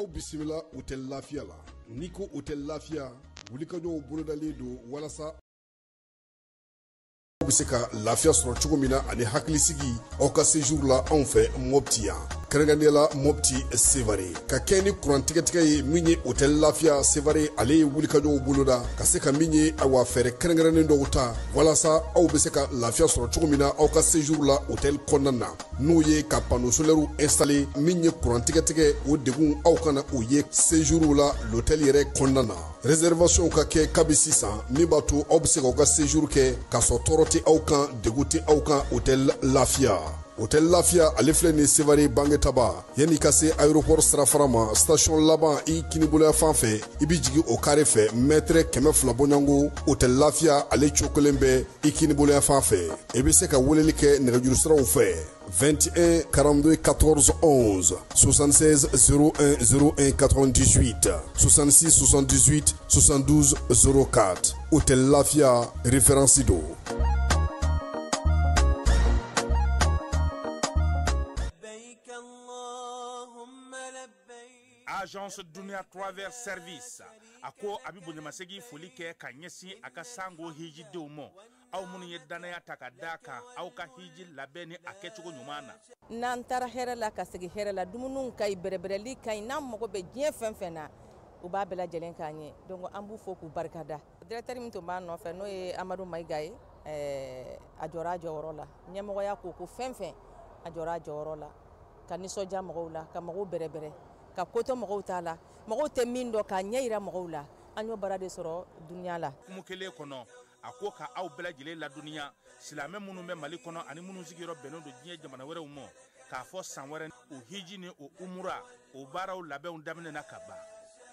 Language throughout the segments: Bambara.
Aw bisimila Hôtel Lafiya la. N'i ko Hôtel Lafiya, wulikajɔw bolodalen don walasa aw bɛ se ka lafiya sɔrɔ cogo min na ani hakilisigi aw ka séjour la anw fɛ Mopti yan, kɛrɛnkɛrɛnnenya la Mopti Sevare. Ka kɛ ni kuran tigɛtigɛ ye min ye Hôtel Lafiya Sevare, ale ye wulikajɔw boloda ka se ka min ye awa fɛɛrɛ kɛrɛnkɛrɛnnen dɔw ta walasa aw bɛ se ka lafiya sɔrɔ cogo min na aw ka séjour la hôtel kɔnɔna na, n'o ye ka panneau solaire installé. Min ye kuran tigɛtigɛ, o degun aw kana o ye séjour la l'hôtel yɛrɛ kɔnɔna na. Réservation ka kɛ kabi sisan, min b'a to aw bɛ se k'aw ka séjour kɛ k'a sɔrɔ tɔɔrɔ tɛ aw kan, degun tɛ aw kan Hôtel Lafiya. Hôtel Lafiya, ale filɛ nin Sevare Bangetaba, yanni ka se aéroport sirafara ma, station laban i kiniboloya fan fɛ, i bɛ jigin o carré fɛ, mètre 200 bɔɲɔgɔnko, Hôtel Lafiya ale cogo kelen bɛ i kiniboloya fan fɛ. I bɛ se ka weleli kɛ nɛgɛjuru siraw fɛ: 21 42 14 11, 76 01 01 98, 66 78 72 04. Hôtel Lafia, référence do. Agence Dunia Travel Service a ko a bɛ bonyamasegin foli kɛ ka ɲɛsin a ka sango hijidenw ma, aw minnu ye danaya ta ka d'a kan aw ka hiji labɛn ni a kɛcogo ɲuman na. N'an taara hɛrɛ la ka segin hɛrɛ la, dumuniw ka ɲi, bɛrɛbɛrɛli ka ɲi. N'an mago bɛ diɲɛ fɛn fɛn na, u b'a bɛɛ lajɛlen k'an ye. Donc an b'u fo k'u barikada. Directeur min tun b'a nɔfɛ, n'o ye Amadu Mayiga ye, a jɔra a jɔyɔrɔ la. Ɲɛmɔgɔya ko ko fɛn fɛn, a jɔra a jɔyɔrɔ la ka nisɔndiya mɔgɔw la, ka mɔgɔw bɛrɛbɛrɛ, ka ko to mɔgɔw t'a la, mɔgɔw tɛ min dɔn, k'a ɲɛ yira mɔgɔw la. An y'o baara de sɔrɔ dunuya la. Kumu kelen kɔnɔ, a ko ka aw bɛɛ lajɛlen ladɔnniya, silamɛ minnu bɛ Mali kɔnɔ ani minnu sigiyɔrɔ bɛnnen don diɲɛ jamana wɛrɛw ma, k'a fɔ san wɛrɛ o hiji ni o umura o baaraw labɛnw daminɛna ka ban.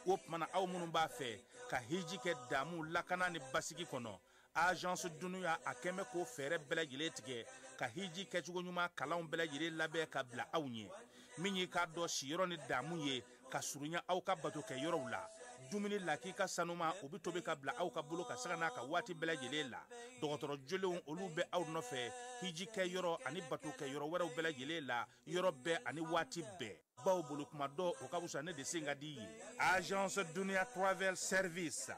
O tuma na, aw minnu b'a fɛ ka hiji kɛ damu, lakana ni basigi kɔnɔ, Agence Dunuya a kɛn bɛ k'o fɛɛrɛ bɛɛ lajɛlen tigɛ ka hiji kɛcogo ɲuman kalanw bɛɛ lajɛlen labɛn ka bila aw ɲɛ. Min y'i k'a dɔn siyɔrɔ ni damu ye ka surunya aw ka bato kɛ yɔrɔw la, dumuni lakika sanuma o bɛ tobi ka bila aw ka bolo ka saga n'a ka waati bɛɛ lajɛlen la. Dɔgɔtɔrɔ jolenw olu bɛ aw nɔfɛ hiji kɛ yɔrɔ ani bato kɛ yɔrɔ wɛrɛw bɛɛ lajɛlen la, yɔrɔ bɛɛ ani waati bɛɛ. Baw bolo kuma dɔ o ka fisa ne de sen ka di ye. Agence Dunia Travel Service,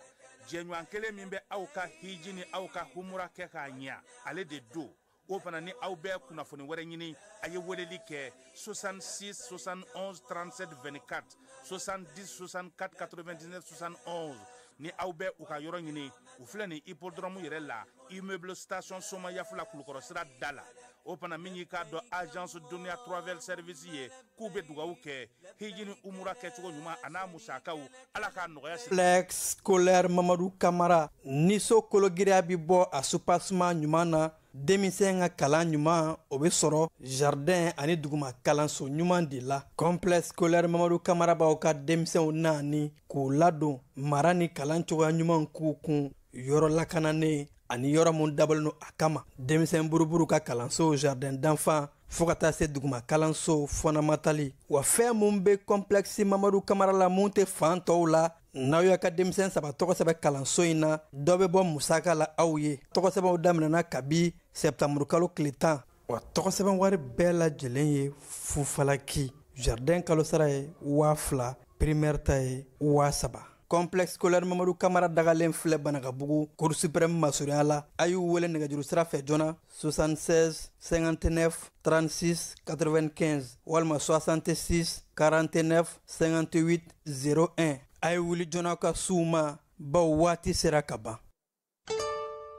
jɛɲɔgɔn kelen min bɛ aw ka hiji ni aw ka humura kɛ k'a ɲɛ, ale de don. O fana ni aw bɛ kunnafoni wɛrɛ ɲini, a ye weleli kɛ 66 71 37 24, 70 64 99 71. Ni aw bɛ u ka yɔrɔ ɲini, u filɛ nin hippodrome yɛrɛ la, immeuble station Somayafula, Kulukɔrɔ sira da la. O fana min y'i k'a dɔn Agence Dunia Travel Service ye, k'u bɛ dugawu kɛ hiji ni umura kɛcogo ɲuman a n'a musakaw, Ala k'a nɔgɔya. Complexe scolaire Mamadu Kamara ni so kologiriya bi bɔ a soubassement ɲuman na, denmisɛn ka kalan ɲuman o bɛ sɔrɔ jardin ani duguma kalanso ɲuman de la. Complexe scolaire Mamadu Kamara b'aw ka denmisɛnw naani k'u ladon mara ni kalan cogoya ɲuman k'u kun, yɔrɔ lakananen ani yɔrɔ mun dabɔlen don a kama. Denmisɛn buruburu ka kalanso, jardin d'enfant, fo ka taa se duguma kalanso fondamental. Wa fɛn mun bɛ complexe Mamadu Kamara la, mun tɛ fan tɔw la, n'aw y'a ka denmisɛn saba tɔgɔ sɛbɛn kalanso in na, dɔ bɛ bɔ musaka la aw ye. Tɔgɔ sɛbɛnw daminɛna kabi sɛptanburu kalo tile 10. Wa tɔgɔ sɛbɛn wari bɛɛ lajɛlen ye fufalaki. Jardin kalo sara ye 2000, primaire ta ye 3000. Complexe scolaire Mamadu Kamara dagalen filɛ Banakabugu, Cour suprême masurunya la. A y'u wele nɛgɛjuru sira fɛ joona: 76 59 36 95 walima 66 49 58 01. A ye wuli joona ka s'u ma, baw waati sera ka ban.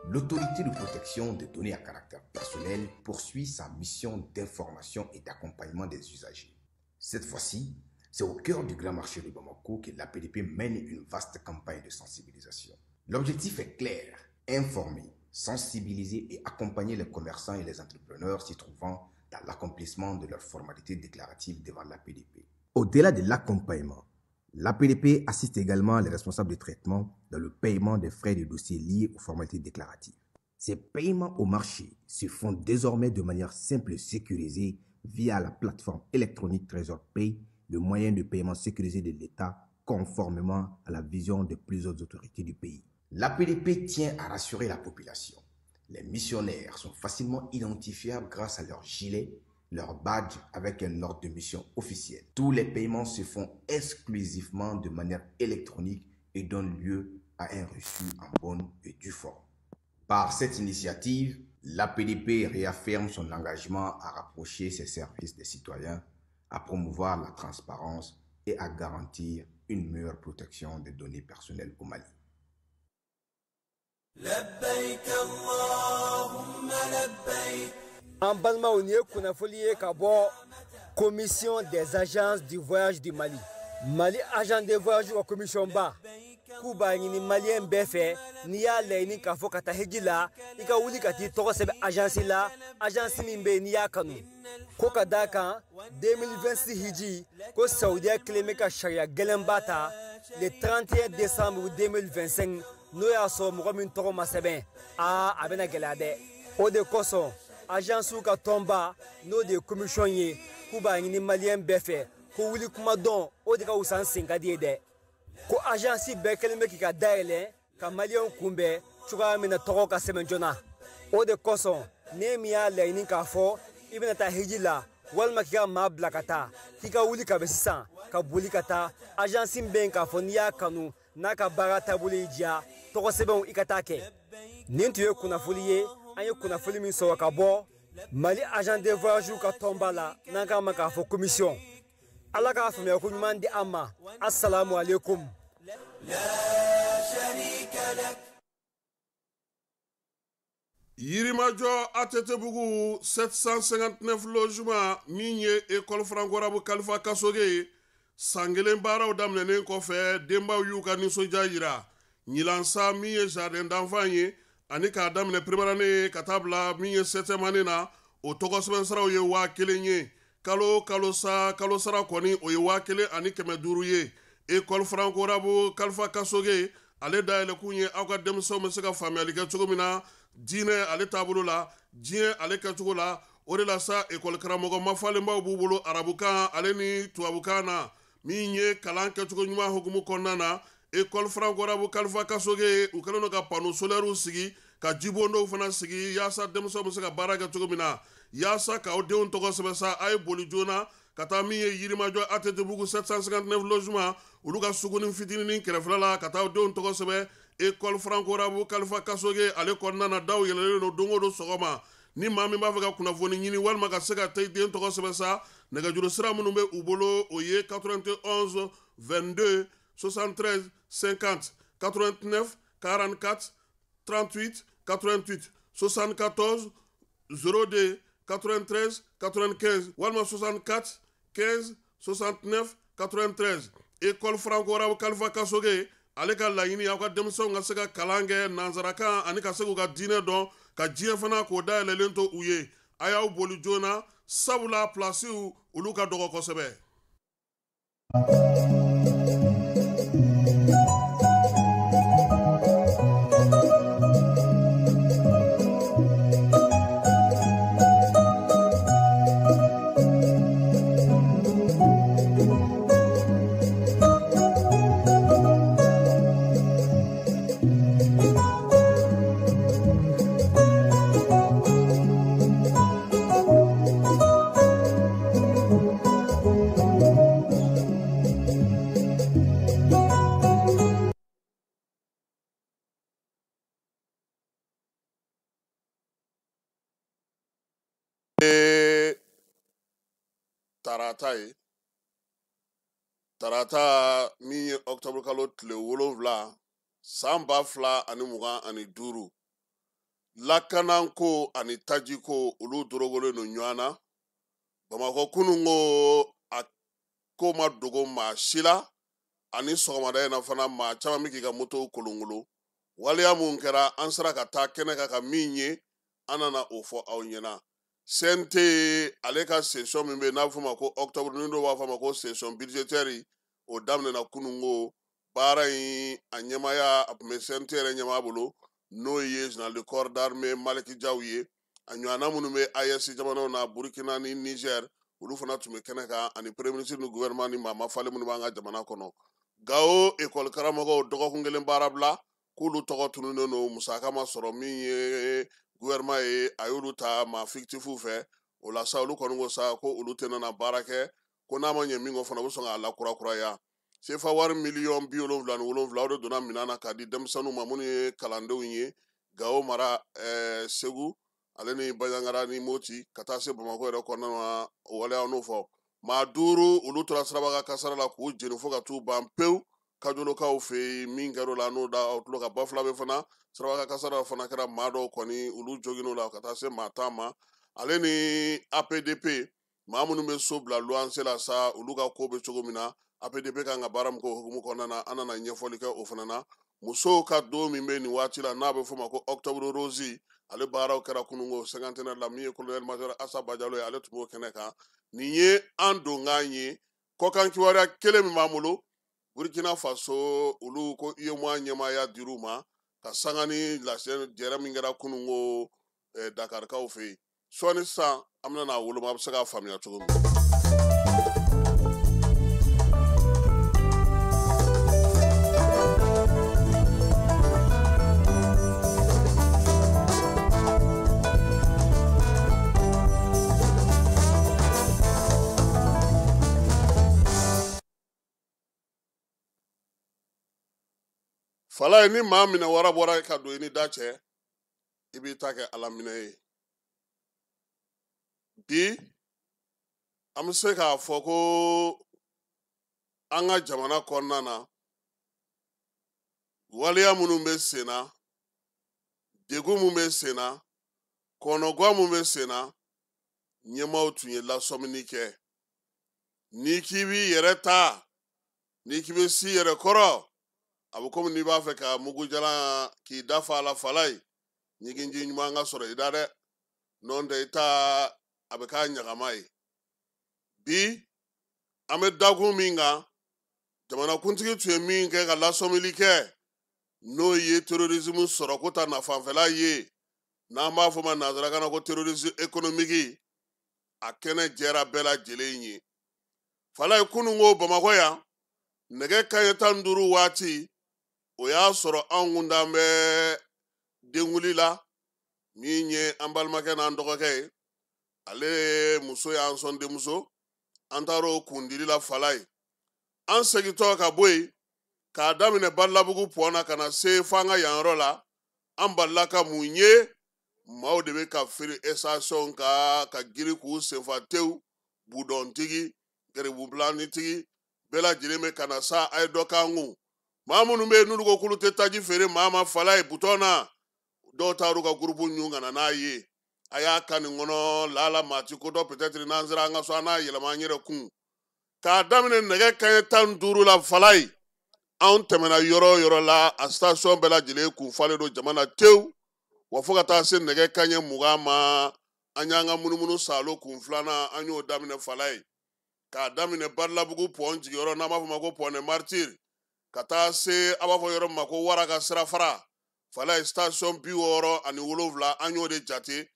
L'autorité de protection des données à caractère personnel poursuit sa mission d'information et d'accompagnement des usagers. Cette fois-ci, c'est au cœur du grand marché de Bamako que l'APDP mène une vaste campagne de sensibilisation. L'objectif est clair: informer, sensibiliser et accompagner les commerçants et les entrepreneurs s'y trouvant dans l'accomplissement de leurs formalités déclaratives devant l'APDP. Au-delà de l'accompagnement, l'APDP assiste également les responsables de traitement dans le paiement des frais de dossier liés aux formalités déclaratives. Ces paiements au marché se font désormais de manière simple et sécurisée via la plateforme électronique Trésor Pay, le moyen de paiement sécurisé de l'État conformément à la vision de plusieurs autorités du pays. L'APDP tient à rassurer la population. Les missionnaires sont facilement identifiables grâce à leur gilet. leur badge avec un ordre de mission officiel. Tous les paiements se font exclusivement de manière électronique et donnent lieu à un reçu en bonne et due forme. Par cette initiative, l'APDP réaffirme son engagement à rapprocher ses services des citoyens, à promouvoir la transparence et à garantir une meilleure protection des données personnelles au Mali. لبيك اللهم لبيك. An balimaw, nin ye kunnafoli ye ka bɔ Commission des agences du voyage du Mali, Mali agent de voyage ka commission ba, k'u b'a ɲini maliyɛn bɛɛ fɛ, n'i y'a laɲini k'a fɔ ka taa hiji la, i ka wuli ka t'i tɔgɔ sɛbɛn agence la, agence min bɛ yen n'i y'a kanu. Ko ka d'a kan, 2026 hiji ko, Saudiya kelen bɛ ka sariya gɛlɛnba ta le 31 décembre 2025. N'o y'a sɔrɔ mɔgɔ min tɔgɔ ma sɛbɛn, aa, a bɛna gɛlɛya dɛ. O de kosɔn, agencew ka tɔnba, n'o de ye commission ye, k'u b'a ɲini maliyɛn bɛɛ fɛ ko wuli kuma dɔn, o de ka wusa n sen ka di ye dɛ. Ko agence bɛɛ kɛlen bɛ k'i ka dayɛlɛ ka maliyɛnw kunbɛn cogoya min na tɔgɔ ka sɛbɛn joona. O de kosɔn, ne min y'a laɲini k'a fɔ i bɛna taa hiji la walima k'i ka maa bila ka taa, k'i ka wuli ka bɛ sisan ka boli ka taa agence bɛ yen k'a fɔ n'i y'a kanu, n'a ka baara taabolo y'i diya, tɔgɔ sɛbɛnw i ka taa kɛ. Nin tun ye kunnafoli ye, an ye kunnafoli min sɔrɔ ka bɔ Mali agent de voyage ka tɔnba la, n'an k'a ma k'a fɔ commission. Ala k'a faamuya ko ɲuman di an ma. Assalamu alaikum. لا شريك لك. Yirimajɔ ATT-bugu 759 logement, min ye école franco-arabe Kalifa Kasoge ye, san kelen baaraw daminɛnen kɔfɛ, denbaw y'u ka nisɔndiya yira. Ɲinan min ye jardin d'enfant ye, ani k'a daminɛ première année ka taa bila min ye septième année na, o tɔgɔ sɛbɛn siraw ye 1000 ye. Kalo kalo sa, kalo sara kɔni, o ye 1500 ye. École franco-arabe Kalifa Kasoge, ale dayɛlɛkun ye aw ka denmisɛnw bɛ se ka faamuyali kɛ cogo min na diinɛ ale taabolo la, diɲɛ ale kɛcogo la. O de la sa, ekɔli karamɔgɔ mafalenbaw b'u bolo arabukan ale ni tubabukan na, min ye kalan kɛcogo ɲuman hukumu kɔnɔna na. École franco-arabe Kalifa Kasoge, u kɛlen don ka panneau solaires sigi, ka jibondow fana sigi, yaasa denmisɛnw bɛ se ka baara kɛ cogo min na. Yaasa k'aw denw tɔgɔ sɛbɛn sa, a ye boli joona ka taa min ye Yirimajɔ ATT-bugu 759 logement, olu ka suguni fitininin kɛrɛfɛla la, ka taa aw denw tɔgɔ sɛbɛn école franco-arabe Kalifa Kasoge ale kɔnɔna na. Daw yɛlɛlen don don o don sɔgɔma. Ni maa min b'a fɛ ka kunnafoni ɲini walima ka se ka taa i den tɔgɔ sɛbɛn sa, nɛgɛjuru sira minnu bɛ u bolo, o ye 91 22 73 50, 89 44 38 88, 74 02 93 95 walima 64 15 69 93. École franco-arabe Kalifa Kasoge ale ka laɲini, aw ka denmisɛnw ka se ka kalan kɛ nansarakan ani ka se k'u ka diinɛ dɔn, ka diɲɛ fana k'o dayɛlɛlen to u ye. A y'aw boli joona, sabula pilasiw olu ka dɔgɔ kosɛbɛ. Tarata ye tarata min ye octobre kalo tile 7, san 2025. Lakananko ani tajiko, olu dorogolen don ɲɔgɔn na Bamakɔ. Kununko a ko ma dogo maa si la, ani sɔgɔmada in na fana, maa caman bɛ k'i ka moto kolonkolon. Waleya mun kɛra, an sera ka taa kɛnɛ kan ka min ye, an nana o fɔ aw ɲɛna. CNT ale ka session min bɛ yen, n'a bɛ f'o ma ko octobre, ni dɔw b'a fɔ a ma ko session budgétaire, o daminɛna kununko. Baara in a ɲɛmaya, a tun bɛ CNT yɛrɛ ɲɛmaa bolo, n'o ye général de corps d'armée Maliki Jaw ye. A ɲɔgɔnna minnu bɛ AES jamanaw na, Burkina ni Niger, olu fana tun bɛ kɛnɛ kan, ani premier ministre ni gouvernement ni maa mafalen minnu b'an ka jamana kɔnɔ. Gawo ekɔli karamɔgɔw, dɔgɔkun kelen baara bila, k'olu tɔgɔ tununnen don, musaka ma sɔrɔ. Min ye gouvernement ye, a y'olu ta maa fictifw fɛ. O la sa, olu kɔni ko sa ko olu tɛna na baara kɛ, ko n'a ma ɲɛ min kɔ fana, u bɛ sɔn k'a lakurakuraya. Sefa wari miliyɔn 77, o de donna minɛn na k'a di denmisɛnninw ma minnu ye kalandenw ye Gawo mara, Segu ale ni Banjagara ni Moti ka taa se Bamakɔ yɛrɛ kɔnɔna na. O waleya n'o fɔ, maa 5 olu tora sirabaga kasara la k'u jeni fo ka t'u ban pewu Kajolokaw fɛ yen. Min kɛra o la, n'o da aw tulo ka Bafulabe fana, sirabaga kasara fana kɛra, maa dɔw kɔni olu joginn'o la ka taa se maa 10 ma. Ale ni APDP, maa minnu bɛ so bila luwanse la sa, olu ka ko bɛ cogo min na, APDP kan ka baara min kɛ o hukumu kɔnɔna na, an nana ɲɛfɔli kɛ o fana na. Musow ka don min bɛ nin waati la, n'a bɛ f'o ma ko octobre rose, ale baaraw kɛra kununko cinquantenaire la. Min ye colonel major Asa Bajalo ye, ale tun b'o kɛnɛ kan. Nin ye an donkan ye. Kɔkan kibaruya kelen min b'an bolo, Burkina Faso, olu ko UEMOA ɲɛmaaya dir'u ma ka sanga ni lasɛ jɛrɛ min kɛra kununko Dakarikaw fɛ yen. Sɔɔni sisan an bɛna n'a woloma, a bɛ se k'a faamuya cogo min. Fala ye, ni maa minɛ wara bɔra ka don i ni da cɛ, i b'i ta kɛ Ala minɛ ye. Bi an bɛ se k'a fɔ ko an ka jamana kɔnɔna na, waleya minnu bɛ sen na, degun min bɛ sen na, kɔnɔguwan min bɛ sen na, ɲɛmaaw tun ye lasɔmini kɛ. N'i k'i b'i yɛrɛ ta, n'i k'i bɛ s'i yɛrɛ kɔrɔ, a bɛ komi n'i b'a fɛ ka mugujalan k'i da fa a la. Fala ye, ɲiginji ɲuman ka sɔrɔ i da dɛ, n'o tɛ i ta a bɛ k'a ɲagama ye. Bi an bɛ dakun min kan, jamanakuntigi tun ye min kɛ ka lasɔmili kɛ, n'o ye terrorisme sɔrɔko ta nafanfɛla ye, n'an b'a fɔ ma nanzarakan na ko terrorisme économique, a kɛnɛ jɛra bɛɛ lajɛlen ye. Fala ye, kunun ko Bamakɔ yan, nɛgɛ kanɲɛ 15 waati, o y'a sɔrɔ anw kun t'an bɛ denwuli la. Min ye an balimakɛ n'an dɔgɔkɛ ye, ale muso y'an sɔn denmuso, an taara o kundili la. Fala ye, an segintɔ ka bɔ yen k'a daminɛ Balabugu pɔn na ka na se f'an ka yan yɔrɔ la, an balila ka mun ye? Maaw de bɛ ka feere station ka girin k'u senfa tewu, budɔntigi, garibubilanitigi, bɛɛ lajɛlen bɛ ka na sa, a ye dɔ k'an kun. Maa minnu bɛ yen n'olu ko k'olu tɛ taji feere maa ma, Fala ye, butɔn na dɔw taar'u ka gurupu ɲun ka na n'a ye, a y'a ka nin kɔnɔ lala maa ti ko dɔn, peut-être n'an sera an ka so, an n'a yɛlɛma an yɛrɛ kun. K'a daminɛ nɛgɛ kanɲɛ 15 la, Fala ye, anw tɛmɛna yɔrɔ o yɔrɔ la, a station bɛɛ lajɛlen kun falen don jama na tewu. Wa fo ka taa se nɛgɛ kanɲɛ 20 ma, an y'an ka munumunu salo kun filanan, an y'o daminɛ. Fala ye, k'a daminɛ Balabugu pɔn jigiyɔrɔ, n'an b'a fɔ o ma ko pont des Martyrs, ka taa se a b'a fɔ yɔrɔ min ma ko Wara ka sirafara, Fala ye, station 67, an y'o de jate,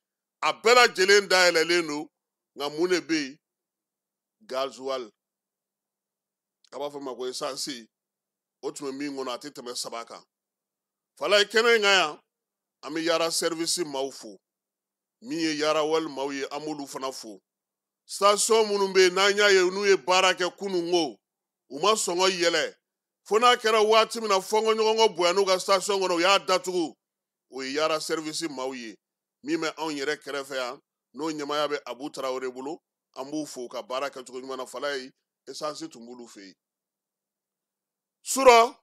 a bɛɛ lajɛlen dayɛlɛlen don. Nka mun de bɛ yen? Gasoil, a b'a fɔ ma ko essence, o tun bɛ min kɔnɔ, a tɛ tɛmɛ 3 kan. Fala ye, kɛnɛ in kan yan, an bɛ Yara Service maaw fo, min ye Yara Oil maaw ye, an b'olu fana fo. Station minnu bɛ yen n'an y'a ye n'u ye baara kɛ kununko, u ma sɔngɔ yɛlɛ, fo n'a kɛra waati min na fɔnkɔɲɔgɔnkɔ bonya n'u ka station kɔnɔ, u y'a datugu, o ye Yara Service maaw ye. Min bɛ anw yɛrɛ kɛrɛfɛ yan, n'o ɲɛmaaya bɛ Abu Tarawele bolo, an b'u fo ka baara kɛcogo ɲuman na. Fala ye, essence tun b'olu fɛ yen. Surɔ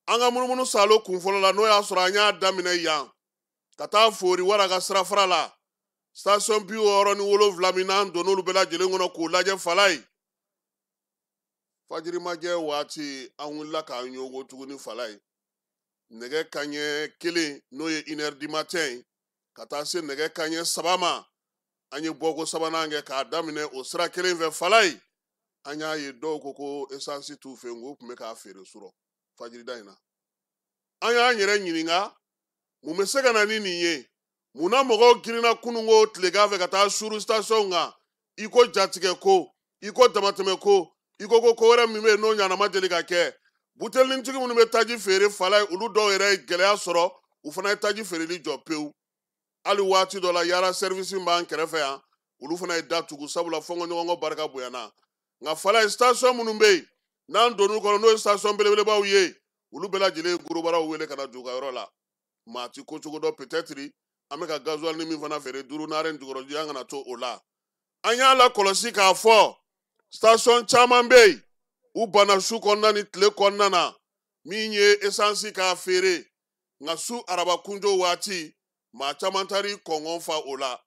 an ka munumunu salo kun fɔlɔ la, n'o y'a sɔrɔ an y'a daminɛ yan ka taa Fori Wara ka sirafara la, station 67 min n'an donn'olu bɛɛ lajɛlen kɔnɔ k'o lajɛ, Fala ye, fajirimajɛ waati an wulila k'an ɲɔgɔn tuguni. Fala ye, nɛgɛ kanɲɛ 1, n'o ye 1 heure du matin ye, ka taa se nɛgɛ kanɲɛ 3 ma, an ye bɔko sabanan kɛ k'a daminɛ o sira kelen fɛ. Fala ye, an y'a ye dɔw ko ko essence t'u fɛ yen, k'u tun bɛ k'a feere surɔ fajirida in na. An y'an yɛrɛ ɲininka, mun bɛ se ka na ni nin ye? Munna mɔgɔw girinna kununko tilegan fɛ ka taa suru station kan, i ko jatigɛ ko, i ko damatɛmɛ ko, i ko ko ko wɛrɛ min bɛ yen n'o ɲanama ma deli ka kɛ? Butelintigi minnu bɛ taji feere, Fala ye, olu dɔw yɛrɛ ye gɛlɛya sɔrɔ, u fana ye taji feereli jɔ pewu. Hali waati dɔ la, Yara Service b'an kɛrɛfɛ yan, Olu fana ye da tugu sabula fɔnkɔɲɔgɔnkɔ barika bonyana. Nka Falaye, station minnu bɛ yen n'an donn'u kɔnɔ, n'o ye station belebelebaw ye, olu bɛɛ lajɛlen ye gorobaraw wele ka na jɔ u ka yɔrɔ la. Maa ti ko cogo dɔn, peut-être an bɛ ka gasoil ni min fana feere 5 naare jukɔrɔji, an kana to o la. An y'a lakɔlɔsi k'a fɔ station caman bɛ yen, u banna su kɔnɔna ni tile kɔnɔna na min ye essence k'a feere. Nka su araba kunjo waati, maa caman taar'i kɔngɔn fa o la.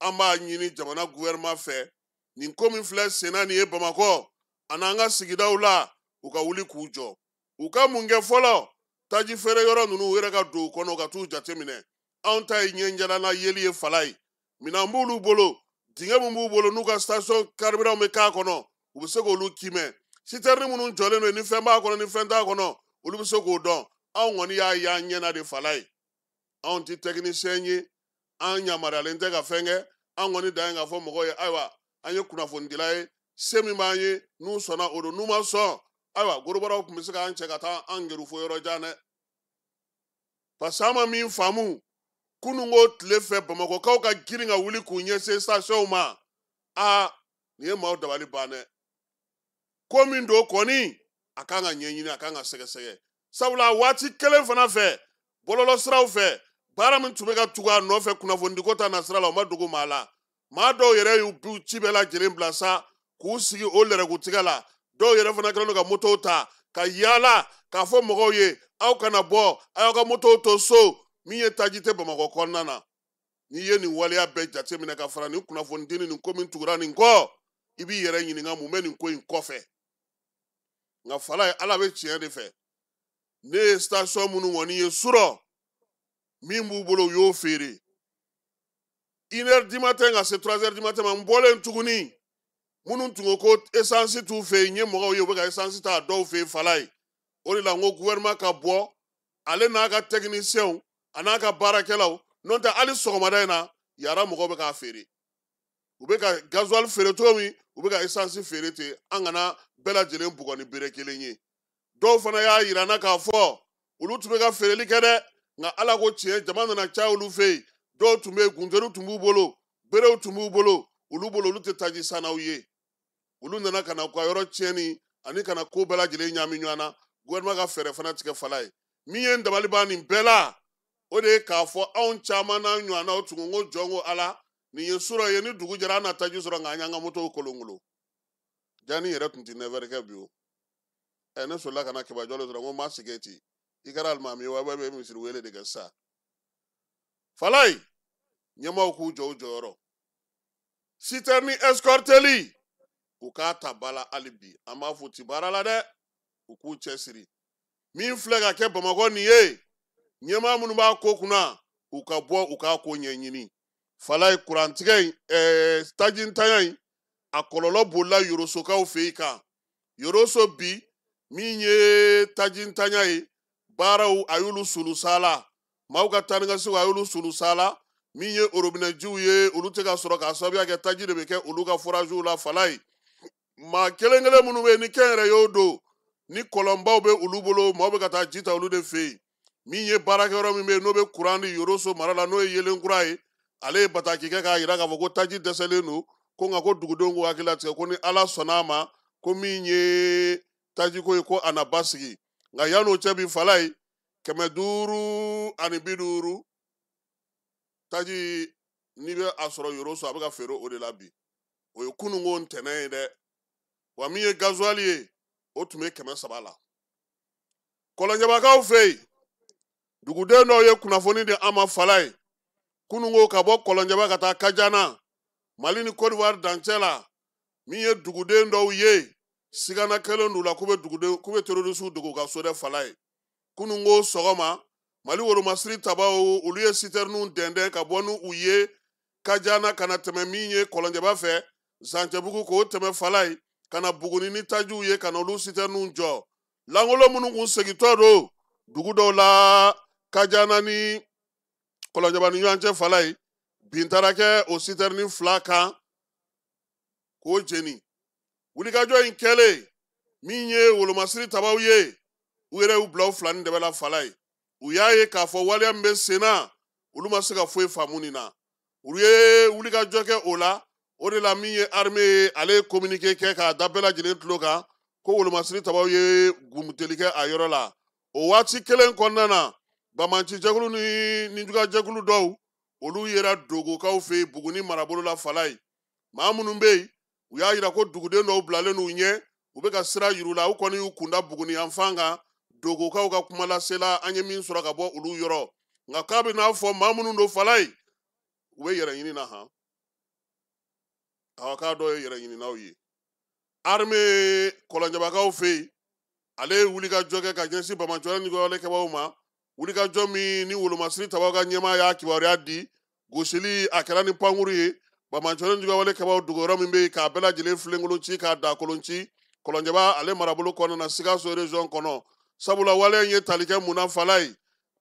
An b'a ɲini jamana gouvernement fɛ, nin ko min filɛ senna nin ye Bamakɔ ani an ka sigidaw la, u ka wuli k'u jɔ. U ka mun kɛ fɔlɔ? Taji feere yɔrɔ ninnu, u yɛrɛ ka don u kɔnɔ ka t'u jateminɛ. Anw ta ye ɲɛjalan yeli ye Falaye. Minɛn b'olu bolo, dingɛ min b'u bolo n'u ka station carburant bɛ k'a kɔnɔ, u bɛ se k'olu kimɛ. Citerne minnu jɔlen don, ni fɛn b'a kɔnɔ ni fɛn t'a kɔnɔ, olu bɛ se k'o dɔn. Anw kɔni y'a ye an ɲɛna de Falaye. Anw tɛ technicien ye, an yamaruyalen tɛ ka fɛn kɛ. An kɔni dan ye k'a fɔ mɔgɔw ye, ayiwa, an ye kunnafonidila ye, se min b'an ye, n'u sɔnna o don, n'u ma sɔn, ayiwa, gorobaraw tun bɛ se k'an cɛ ka taa an gɛrɛ fo yɔrɔ jan dɛ. Parce que an ma min faamu, kununko tile fɛ Bamakɔkaw ka girin ka wuli k'u ɲɛsin station ma, aa, nin ye maaw dabali ban dɛ. Ko min don kɔni, a kan ka ɲɛɲini, a kan ka sɛgɛsɛgɛ. Sabula waati kelen fana fɛ, bɔlɔlɔsiraw fɛ, baara min tun bɛ ka tugu a nɔfɛ kunnafonidiko ta nasira la, o ma dogo maa la. Maa dɔw yɛrɛ y'u b'u ci bɛɛ lajɛlen bila sa k'u sigi o lɛrɛkutigɛ la. Dɔw yɛrɛ fana kɛlen don ka motow ta ka yaala k'a fɔ mɔgɔw ye, aw kana bɔ, a y'aw ka motow to so, min ye taji tɛ Bamakɔ kɔnɔna na. N'i ye nin waleya bɛɛ jateminɛ ka fara nin kunnafonidi ni nin ko min tugura nin kɔ, i b'i yɛrɛ ɲininka mun bɛ nin ko in kɔfɛ. Nka Falaye, Ala bɛ tiɲɛ de fɛ. Ne ye station minnu kɔni ye surɔ, min b'u bolo u y'o feere. 1h du matin ka se 3h du matin ma, n bɔlen tuguni, minnu tun ko ko essence t'u fɛ yen, n ye mɔgɔw ye u bɛ ka essence ta dɔw fɛ yen Falaye. O de la n ko gouvernement ka bɔ, ale n'a ka techniciens a n'a ka baarakɛlaw, n'o tɛ hali sɔgɔmada in na, yara mɔgɔw bɛ k'a feere. U bɛ ka gasoil feere cogo min, u bɛ ka essence feere ten. An kana bɛɛ lajɛlen bugɔ ni bere kelen ye. Dɔw fana y'a yira n na k'a fɔ olu tun bɛ ka feereli kɛ dɛ, nka Ala ko tiɲɛ, jama nana caya olu fɛ yen. Dɔw tun bɛ yen, gunteru tun b'u bolo, berew tun b'u bolo, olu bolo olu tɛ taji sannaw ye. Olu nana ka na u ka yɔrɔ tiɲɛni ani ka na ko bɛɛ lajɛlen ɲaami ɲɔgɔn na. Gouvernement ka fɛɛrɛ fana tigɛ Falaye. Min ye n dabali ban nin bɛɛ la, o de ye k'a fɔ anw caman n'a ɲɔgɔnnaw tun ko jɔn ko Ala, nin ye surɔ ye, ni dugu jɛra an na taji sɔrɔ, nka an y'an ka motow kolonkolon. Jani yɛrɛ tun tɛ 9h kɛ bi o. Ɛ, ne solila ka na Kɛbajɔ de sɔrɔ, n ko n m'a sigi ten. I kɛra alimami ye wa, bɛ misiri wele de kɛ sisan. Falaye, ɲɛmaaw k'u jɔ u jɔyɔrɔ. Citerne escorteli, u k'a ta ba la hali bi. An b'a fɔ ti baara la dɛ, u k'u cɛsiri. Min filɛ ka kɛ Bamakɔ nin ye, ɲɛmaa minnu b'a ko kunna, u ka bɔ u k'a ko ɲɛɲini. Falaye, kurantigɛ in, tajintanya in, a kɔlɔlɔ bolila Yorosokaw fɛ yen kan. Yoroso bi, min ye tajintanya ye, baaraw a y'olu sulu sa la. Maaw ka taa ni ka segin a y'olu sulu sa la. Min ye orobinɛjiw ye, olu tɛ ka sɔrɔ k'a sababuya kɛ taji de bɛ kɛ olu ka foraziw la Falaye. Maa kelen kelen minnu bɛ yen ni kɛnyɛrɛ y'o don, ni kɔlɔnbaw bɛ olu bolo, maaw bɛ ka taa ji ta olu de fɛ yen. Min ye baarakɛyɔrɔ min bɛ yen n'o bɛ kuran di Yoroso mara la, n'o ye yelen kura ye, ale ye bataki kɛ k'a yira k'a fɔ ko taji dɛsɛlen don, ko nka ko dugudenw k'u hakili latigɛ ko ni Ala sɔnna a ma, ko min ye tajiko ye, ko a na basigi. Nka yan'o cɛ bi Falaye, 550 taji n'i bɛ a sɔrɔ Yoroso, a bɛ ka feere o de la bi. O ye kununko ntɛnɛn ye dɛ. Wa min ye gasoil ye, o tun bɛ 300 la. Kɔlɔnjɛbakaw fɛ yen, duguden dɔw ye kunnafoni di an ma Falaye, kununko ka bɔ Kɔlɔnjɛba ka taa Kajana, Mali ni Côte d'Ivoire dancɛ la, min ye duguden dɔw ye, sigana kɛlen d'u la k'u bɛ duguden, k'u bɛ terrorisiw dogo u ka so dɛ Falaye. Kununko sɔgɔma, Mali wolomasiri tabaw olu ye citernew dɛndɛn ka bɔ n'u ye Kajana ka na tɛmɛ min ye Kɔlɔnjɛba fɛ, Zancɛbugu k'o tɛmɛ Falaye, ka na Buguni ni tajiw ye ka na olu citernew jɔ. Langolo minnu kun segintɔ don dugu dɔw la Kajana ni Kɔlɔnjɛba ni ɲɔgɔn cɛ Falaye, bin taara kɛ o citerne 2 kan k'o jeni. Wulikajɔ in kɛlen, min ye wolomasiri tabaw ye, u yɛrɛ y'u bila u fila ni dɛbɛ la Falaye. U y'a ye k'a fɔ waleya min bɛ sen na, olu ma se ka foyi faamu nin na. Olu ye wulikajɔ kɛ o la, O de la min ye armée ye, ale ye communiqué kɛ k'a da bɛɛ lajɛlen tulo kan ko wolomasiri tabaw ye gumuteli kɛ a yɔrɔ la. O waati kelen kɔnɔna na, banbaanci jɛkulu ni nijuguya jɛkulu dɔw, olu yera dogokaw fɛ yen Buguni marabolo la Falaye. Maa minnu bɛ yen, u y'a yira ko duguden dɔw bilalen n'u ɲɛ, u bɛ ka sira yir'u la, u kɔni y'u kunda Buguni yanfan kan. Dogokaw ka kuma lasela an ye min sɔrɔ ka bɔ olu yɔrɔ, nka k'a bɛ n'a fɔ maa minnu don Falaye, u bɛ yɛrɛ ɲini na han. Awa, k'a dɔw ye yɛrɛ ɲininaw ye. Armée kɔlɔnjabakaw fɛ yen, ale ye wulikajɔ kɛ ka ɲɛsin banbaanciwale ni wale kɛbaaw ma. Wulikajɔ min ni wolomasiri tabaw ka ɲɛmaa y'a kibaruya di, gosili a kɛra ni pankuru ye. Banbaanciwale ni wale kɛbaaw dogoyɔrɔ min bɛ yen, k'a bɛɛ lajɛlen filenkolon ci, k'a dakolon ci Kɔlɔnjɛba ale marabolo kɔnɔna na, Sikaso région kɔnɔ. Sabula waleya in ye tali kɛ mun na Falaye?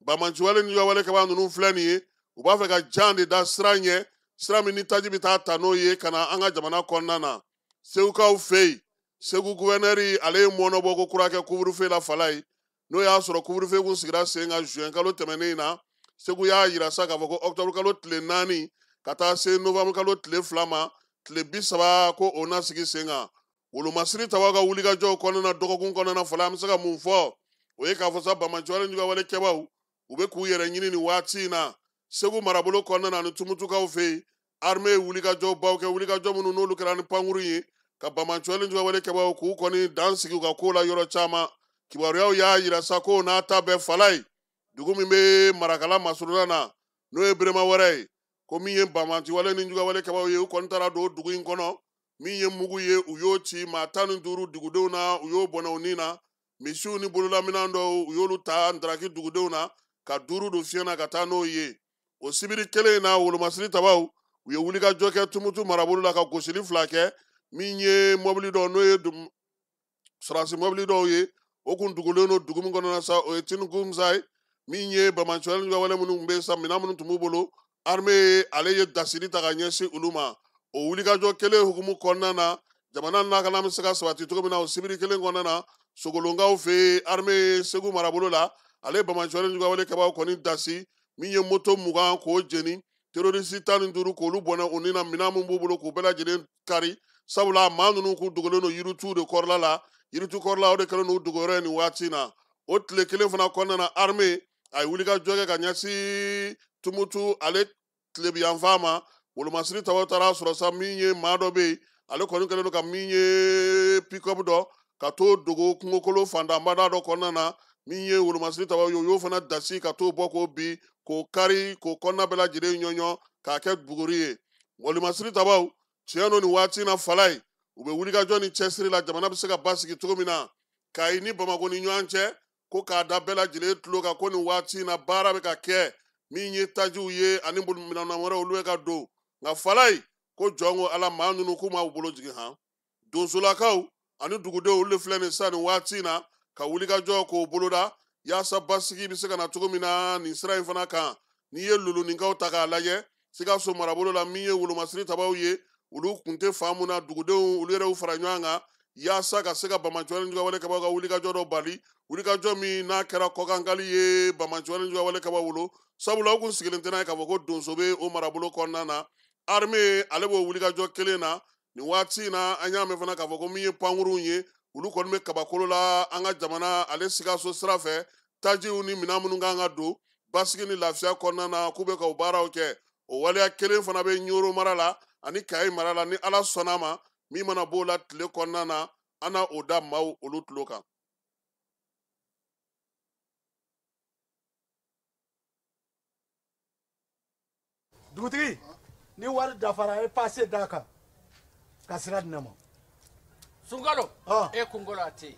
Banbaanciwale ni wale kɛbaa ninnu filɛ nin ye, u b'a fɛ ka jan de da sira ɲɛ, sira min ni taji bɛ taa ta n'o ye ka na an ka jamana kɔnɔna na. Segukaw fɛ yen, Segu gouverneur ale ye mɔnɔbɔ ko kura kɛ couvre-feu la Falaye. N'o y'a sɔrɔ couvre-feu kun sigira sen kan juin kalo tɛmɛnen in na, Segu y'a yira sa k'a fɔ ko octobre kalo tile 4 ka taa se novembre kalo tile 2 ma, tile 30, ko o na sigi sen kan. Wolomasiri tabaw ka wulikajɔw kɔnɔna na dɔgɔkun kɔnɔna na Falaye, an bɛ se ka mun fɔ? O ye k'a fɔ sa, banbaanciwale ni wale kɛbaaw, u bɛ k'u yɛrɛ ɲini nin waati in na Segu marabolo kɔnɔna na ani Tumutukaw fɛ yen. Armée ye wulikajɔw baw kɛ, wulikajɔ minnu n'olu kɛra ni pankuru ye, ka banbaanciwale ni wale kɛbaaw k'u kɔni dan sigi u ka ko la yɔrɔ caman. Kibaruyaw y'a yira sa ko n'a ta bɛɛ Falaye, dugu min bɛ Marakala masuruna na, n'o ye Berema wɛrɛ ye, ko min ye banbaanciwale ni juguwale kɛbaaw ye, u kɔni taara don dugu in kɔnɔ. Min ye mugu ye, u y'o ci maa 15 dugudenw na, u y'o bɔnɛ u ni na. Misiw ni bololaminɛn dɔw, u y'olu ta ndaraki dugudenw na ka 5 don fiɲɛ na ka taa n'o ye. O sibiri kelen in na, wolomasiri tabaw, u ye wulikajɔ kɛ Tumutu marabolo la ka gosili 2 kɛ. Min ye mɔbili dɔw, n'o ye sɔrɔdasi mɔbili dɔw ye, o kun dugulen don dugu min kɔnɔ na sa, o ye Tinukumsa ye. Min ye banbaanciwale ni wale minnu tun bɛ yen sa, minɛn minnu tun b'u bolo, armée ale ye dasiri ta ka ɲɛsin olu ma. O wulikajɔ kelen hukumu kɔnɔna na, jamana lakana bɛ se ka sabati cogo min na, o sibiri kelen kɔnɔna na, Sogolonkaw fɛ yen, armée Segu marabolo la, ale banbaanciwale ni wale kɛbaaw kɔni dasi. Min ye moto 20 k'o jeni, terroriste 15 k'olu bɔnɛ u ni na, minɛn min b'u bolo k'u bɛɛ lajɛlen kari. Sabula maa ninnu k'u dogolen don yiritu de kɔrɔla la, yiritu kɔrɔla o de kɛlen don dogoyɔrɔ ye nin waati in na. O tile kelen fana kɔnɔna na, armée a ye wulikajɔ kɛ ka ɲɛsin Tumutu ale tilebiyanfan ma. Wolomasiri tabaw taara sɔrɔ sa, min ye maa dɔ bɛ yen, ale kɔni kɛlen don ka min ye pick-up dɔ ka t'o dogo kungokolo fantanbada dɔ kɔnɔna na. Min ye wolomasiri tabaw ye, u y'o fana dasi ka t'o bɔ k'o bin, k'o kari, k'o kɔnɔna bɛɛ lajɛlen ɲɔɲɔ k'a kɛ buguri ye. Wolomasiri tabaw, tiɲɛ don, nin waati in na Falaye, u bɛ wulikajɔ ni cɛsiri la jamana bɛ se ka basigi cogo min na. Kayi ni Bamakɔ ni ɲɔgɔn cɛ, ko k'a da bɛɛ lajɛlen tulo kan ko nin waati in na baara bɛ ka kɛ, min ye tajiw ye ani minɛn wɛrɛw, olu bɛ ka don. Nka Falaye, ko jɔn ko Ala, maa ninnu k'u m'u bolo jigin han. Donsolakaw ani dugudenw, olu de filɛ nin sisan nin waati in na ka wulikajɔ k'o boloda yaasa basigi bɛ se ka na cogo min na nin sira in fana kan. N'i ye loloninkaw ta k'a lajɛ Sikaso marabolo la, min ye wolomasiri tabaw ye, olu kun tɛ fan mun na, dugudenw olu yɛrɛ y'u fara ɲɔgɔn kan yaasa ka se ka banbaanciwale ni wale kɛbaaw ka wulikajɔ dɔ bali, wulikajɔ min n'a kɛra kɔkankali ye banbaanciwale ni wale kɛbaaw bolo. Sabula u kun sigilen tɛ n'a ye k'a fɔ ko donso bɛ o marabolo kɔnɔna na. Armée ale b'o wulikajɔ kelen na nin waati in na. An y'a mɛn fana k'a fɔ ko min ye pankurunw ye, olu kɔni bɛ kabakolo la an ka jamana ale Sikaso sira fɛ, tajiw ni minɛn minnu kan ka don basigi ni lafiya kɔnɔna na, k'u bɛ ka o baaraw kɛ. O waleya kelen fana bɛ Ɲoro mara la ani Kayi mara la. Ni Ala sɔnna a ma, min mana b'o la tile kɔnɔna na, an na o da maaw olu tulo kan. Dugutigi, ni wari dafara, e passe d'a kan ka sira di ne ma. Sunkalo, e kunkolo a tɛ yen.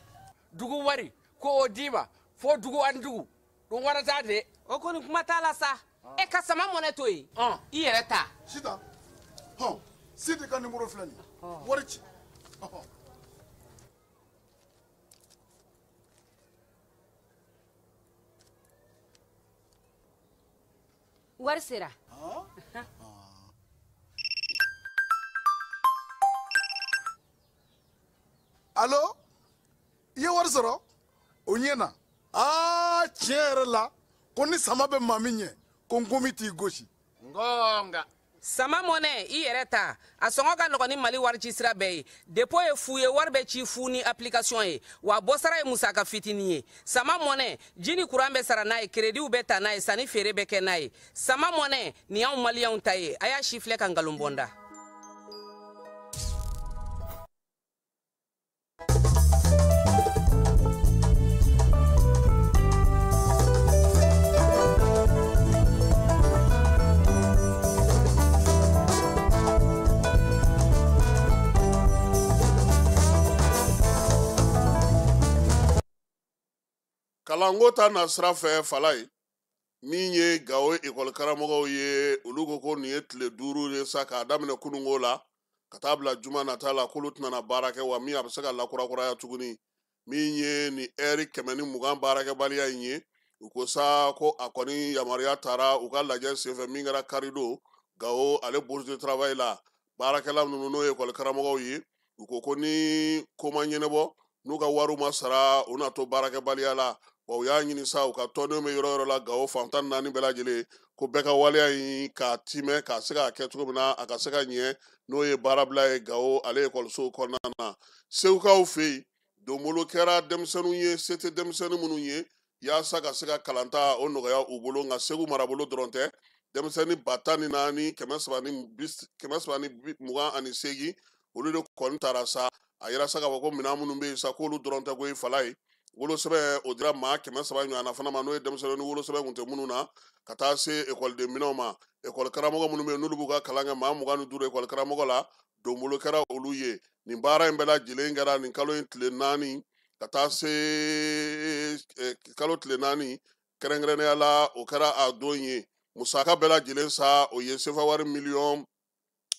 Dugu wari ko o d'i ma fo dugu ani dugu dun wara t'a de. O kɔni kuma t'a la sa. E ka sama mɔnɛ to yen, i yɛrɛ ta. Sitan hɔn, Sidi ka nimoro filɛ nin ye, wari ci. Wari sera. Alo, i ye wari sɔrɔ o ɲɛ na. Aa, tiɲɛ yɛrɛ la, ko ni sama bɛ maa min ɲɛ, ko nkomi t'i gosi. Ngonga. Sama Money i yɛrɛ ta, a sɔngɔ ka nɔgɔn ni Mali wari ci sira bɛɛ ye. Dépôt ye fu ye, wari bɛ ci fu ni application ye, wa bɔsara ye musaka fitinin ye. Sama Money, ji ni kuran bɛ sara n'a ye, créditw bɛ ta n'a ye, sanni feere bɛ kɛ n'a ye. Sama Money, nin y'anw maliyɛnw ta ye, a y'a si filɛ ka nkalon bɔ n da. Kalanko ta na sira fɛ Falaye, min ye Gawo ekɔli karamɔgɔw ye, olu ko ko nin ye tile 5 ye sa k'a daminɛ kununko la ka taa bila juma nata la, k'olu tɛna na baara kɛ, wa min a bɛ se ka lakurakuraya tuguni. Min ye nin ɛri 120 baarakɛbaliya in ye, u ko sa ko a kɔni yamaruya taara u ka lajɛ senfɛ min kɛra karidon Gawo ale bourse de travail la. Baarakɛla ninnu n'o ye ekɔli karamɔgɔw ye, u ko ko ni ko ma ɲɛnabɔ n'u ka wariw ma sara, u na to baarakɛbaliya la. Wa u y'a ɲini sa u ka tɔndenw bɛ yɔrɔ yɔrɔ la Gawo fan 14 bɛɛ lajɛlen, ko bɛɛ ka waleya in k'a timɛ k'a se k'a kɛ cogo min na a ka se ka ɲɛ, n'o ye baarabila ye Gawo ale ekɔliso kɔnɔna na. Segukaw fɛ yen, donbolo kɛra denmisɛnninw ye, se tɛ denmisɛnnin minnu ye, yaasa ka se ka kalanta o nɔgɔya u bolo. Nka Segu marabolo dɔrɔn tɛ, denmisɛnnin 14 328 olu de kɔni taara sa. A yira sa k'a fɔ ko minɛn minnu bɛ yen sa k'olu dɔrɔn tɛ koyi Falaye. Wolosɛbɛn o dira maa 300 ɲɔgɔnna fana ma, n'o ye denmisɛnnin ni wolosɛbɛn kun tɛ minnu na, ka taa se ekɔliden minɛnw ma. Ekɔli karamɔgɔ minnu bɛ yen n'olu b'u ka kalan kɛ, maa 25 ekɔli karamɔgɔ la, donbolo kɛra olu ye. Nin baara in bɛɛ lajɛlen kɛra nin kalo in tile 4 ka taa se kalo tile 4 kɛrɛnkɛrɛnnenya la, o kɛra a don ye. Musaka bɛɛ lajɛlen sa o ye sefa wari miliyɔn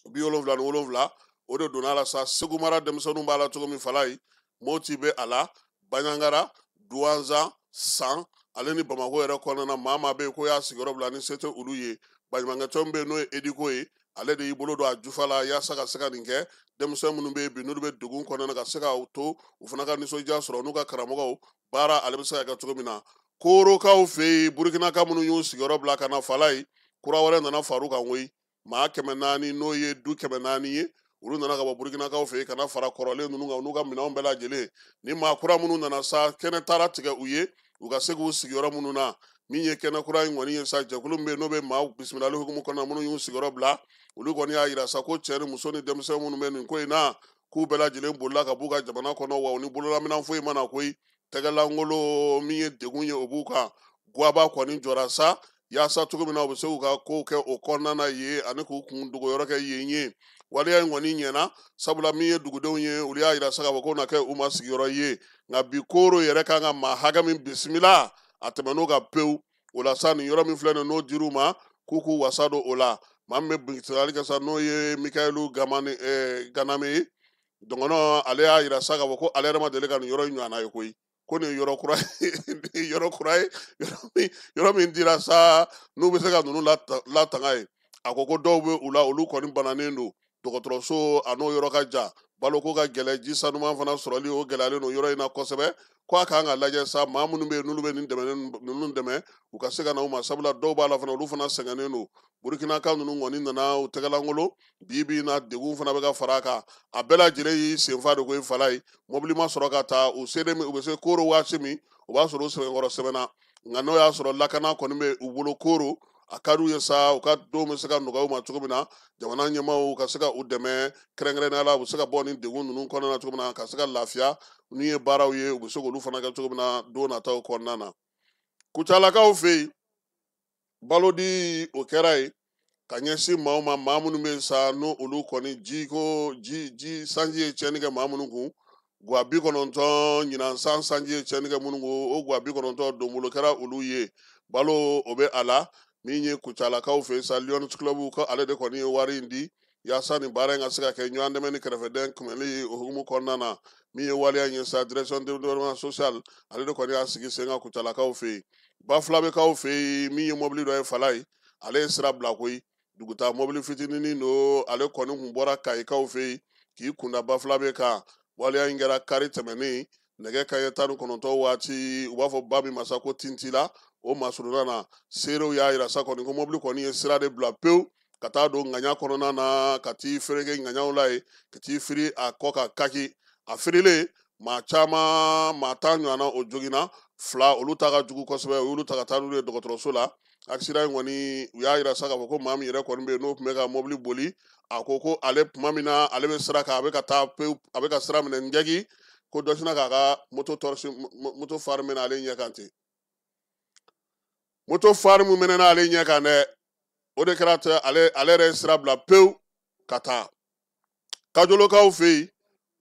77, o de donna la sa. Segu mara denmisɛnninw b'a la cogo min Falaye, Moti bɛ a la, Banjagara, Duwanzan, San ale ni Bamakɔ yɛrɛ kɔnɔna na, maa maa bɛ yen ko y'a sigiyɔrɔ bila ni se tɛ olu ye. Baɲumankɛtɔn bɛ yen n'o ye Ediko ye, ale de y'i bolo don a jufa la yaasa ka se ka nin kɛ. Denmisɛn minnu bɛ yen bi n'olu bɛ degun kɔnɔna na, ka se ka to u fana ka nisɔndiya sɔrɔ n'u ka karamɔgɔw baara ale bɛ se ka kɛ cogo min na. Korokaw fɛ yen, Burukinaka minnu y'u sigiyɔrɔ bila ka na Falaye, kura wɛrɛ nana far'u kan koyi. Maa 400 n'o ye du 400 ye, olu nana ka bɔ Burukinakaw fɛ yen ka na fara kɔrɔlen ninnu kan n'u ka minɛnw bɛɛ lajɛlen. Ni maa kura minnu nana sa, kɛnɛ taara tigɛ u ye u ka se k'u sigiyɔrɔ minnu na. Min ye kɛnɛ kura in kɔni ye sa, jɛkulu min bɛ yen n'o bɛ maaw bisimilali hukumu kɔnɔna minnu y'u sigiyɔrɔ bila, olu kɔni y'a yira sa ko cɛ ni muso ni denmisɛn minnu bɛ nin ko in na, k'u bɛɛ lajɛlen bolila ka b'u ka jamana kɔnɔ, wa u ni bololaminɛn foyi ma na koyi. Tɛgɛlankolon min ye degun ye o b'u kan. Guwaba kɔni jɔra sa yaasa cogo min na u bɛ se k'u ka kow kɛ o kɔnɔna na yen, ani k'u kun dogo yɔrɔ kɛ yen ye. Waleya in kɔni ɲɛna, sabula min ye dugudenw ye, olu y'a yira sa k'a fɔ k'o na kɛ u ma sigiyɔrɔ ye. Nka bi kooro yɛrɛ kan ka maa hakɛ min bisimila, a tɛmɛn'o kan pewu. O la sa, nin yɔrɔ min filɛ nin ye, n'o dir'u ma, k'u k'u wasa don o la. Maa min bɛ bisimilali kɛ sa, n'o ye Mikayilu Ganame ye, dɔgɔnɔ, ale y'a yira sa k'a fɔ ko ale yɛrɛ ma deli ka nin yɔrɔ in ɲɔgɔnna ye koyi. Ko nin ye yɔrɔ kura ye, nin ye yɔrɔ kura ye, yɔrɔ min dira sa n'u bɛ se ka ninnu latanga ye. A ko ko dɔw bɛ u la, olu kɔni bananen don. Dɔgɔtɔrɔso a n'o yɔrɔ ka jan, baloko ka gɛlɛn, ji sanuman fana sɔrɔli o gɛlɛyalen don yɔrɔ in na kosɛbɛ. Ko a kan ka lajɛ sa, maa minnu bɛ yen n'olu bɛ nin dɛmɛ ninnu dɛmɛ, u ka se ka na u ma, sabula dɔw b'a la fana, olu fana sɛgɛnnen don. Burukinaka ninnu kɔni nana u tɛgɛlankolon, bi bi in na degun fana bɛ ka fara a kan. A bɛɛ lajɛlen y'i senfa de koyi Falaye. Mobili ma sɔrɔ ka taa, u selen min, u bɛ se kooro waati min, o b'a sɔrɔ u sɛbɛnkɔrɔ sɛbɛnna. Nka n'o y'a sɔrɔ lakana kɔni bɛ u bolo kooro, a ka d'u ye sa, u ka denw bɛ se ka nɔgɔya u ma cogo min na, jamana ɲɛmaaw ka se ka u dɛmɛ kɛrɛnkɛrɛnnenya la, u bɛ se ka bɔ nin degun ninnu kɔnɔna na cogo min na, ka se ka lafiya. N'u ye baaraw ye, u bɛ se k'olu fana kɛ cogo min na don nataw kɔnɔna na. Kucalakaw fɛ yen, balo di o kɛra yen ka ɲɛsin maaw ma, maa minnu bɛ yen sa n'o olu kɔni ji ko ji ji sanji ye tiɲɛni kɛ maa minnu kun. Guwa 90 ɲinan san sanji ye tiɲɛni kɛ minnu kun, o guwa 90 donbolo kɛra olu ye. Balo o bɛ a la. Min ye Kucalakaw fɛ yen sa, Lions Club ko ale de kɔni ye wari in di yaasa nin baara in ka se ka kɛ ɲɔgɔn dɛmɛ ni kɛrɛfɛdɛn kunbɛnli o hukumu kɔnɔna na. Min ye waleya in ye sa, direction de développement social ale de kɔni y'a sigi sen kan Kucalakaw fɛ yen. Bafulabɛkaw fɛ yen, min ye mobili dɔ ye Falaye, ale ye sira bila koyi. Dugutaa mobili fitininin don, ale kɔni kun bɔra Kayikaw fɛ yen k'i kunda Bafulabɛ kan. Waleya in kɛra kari tɛmɛnen nɛgɛ kanɲɛ 19 waati, u b'a fɔ ba min ma sa ko Tintila, o masurunna na. Seerew y'a yira sa kɔni ko mobili kɔni ye sira de bila pewu ka taa don ŋaɲa kɔnɔna na, ka t'i fereke ŋaɲaw la yen, ka t'i firi a kɔ ka kaki. A firilen, maa caman, maa 10 ɲɔgɔnna o joginna, 2 olu ta ka jugu kosɛbɛ, u y'olu ta ka taa n'olu ye dɔgɔtɔrɔso la. Accident in kɔni, u y'a yira sa k'a fɔ ko maa min yɛrɛ kɔni bɛ yen n'o tun bɛ ka mobili boli, a ko ko ale tuma min na ale bɛ sira kan, a bɛ ka taa pewu, a bɛ ka sira minɛ njɛgi, ko dɔ sinna k'a ka moto tɔrɔsi, moto fari minɛ ale ɲɛ kan ten. Moto fari min mɛnɛna ale ɲɛ kan dɛ, o de kɛra tɛ ale yɛrɛ ye sira bila pewu ka taa. Kajolokaw fɛ yen,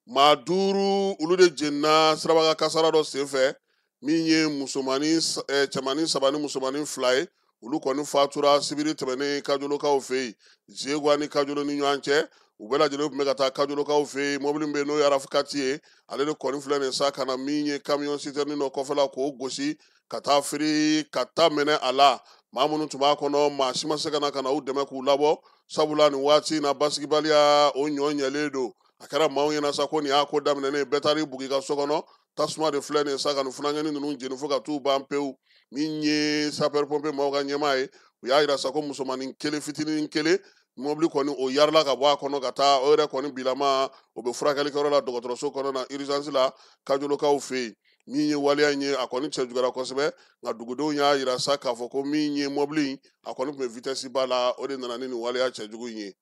maa 5 olu de jenina sirabakan kasara dɔ senfɛ, min ye musomanin cɛmanin 3 ni musomanin 2 ye. Olu kɔni fatura sibiri tɛmɛnen Kajolokaw fɛ yen, Zegwa ni Kajolo ni ɲɔgɔn cɛ. U bɛɛ lajɛlen tun bɛ ka taa Kajolokaw fɛ yen. Mobili min bɛ yen n'o ye Arafukati ye, ale de kɔni filɛ nin ye sa ka na min ye camion citerne dɔ kɔfɛla k'o gosi ka taa firi ka taa minɛ a la. Maa minnu tun b'a kɔnɔ, maa si ma se ka na ka na u dɛmɛ k'u labɔ, sabula nin waati in na basigibaliya o ɲɔ ɲɛlen don. A kɛra maaw ɲɛna sa ko nin y'a ko daminɛnen ye, bɛɛ taar'i bugu i ka so kɔnɔ. Tasuma de filɛ nin ye sa ka nin funankɛnin ninnu jeni fo ka t'u ban pewu. Min ye sapeur pompier maaw ka ɲɛmaa ye, u y'a yira sa ko musomanin kelen fitinin kelen mobili kɔni o yarila ka bɔ a kɔnɔ ka taa, o yɛrɛ kɔni bilama o bɛ furakɛlikɛyɔrɔ la dɔgɔtɔrɔso kɔnɔ na urgence la Kajolokaw fɛ yen. Min ye waleya in ye, a kɔni cɛ juguyara kosɛbɛ, nka dugudenw y'a yira sa k'a fɔ ko min ye mobili in, a kɔni tun bɛ vitesse ba la, o de nana ni nin waleya cɛjugu in ye.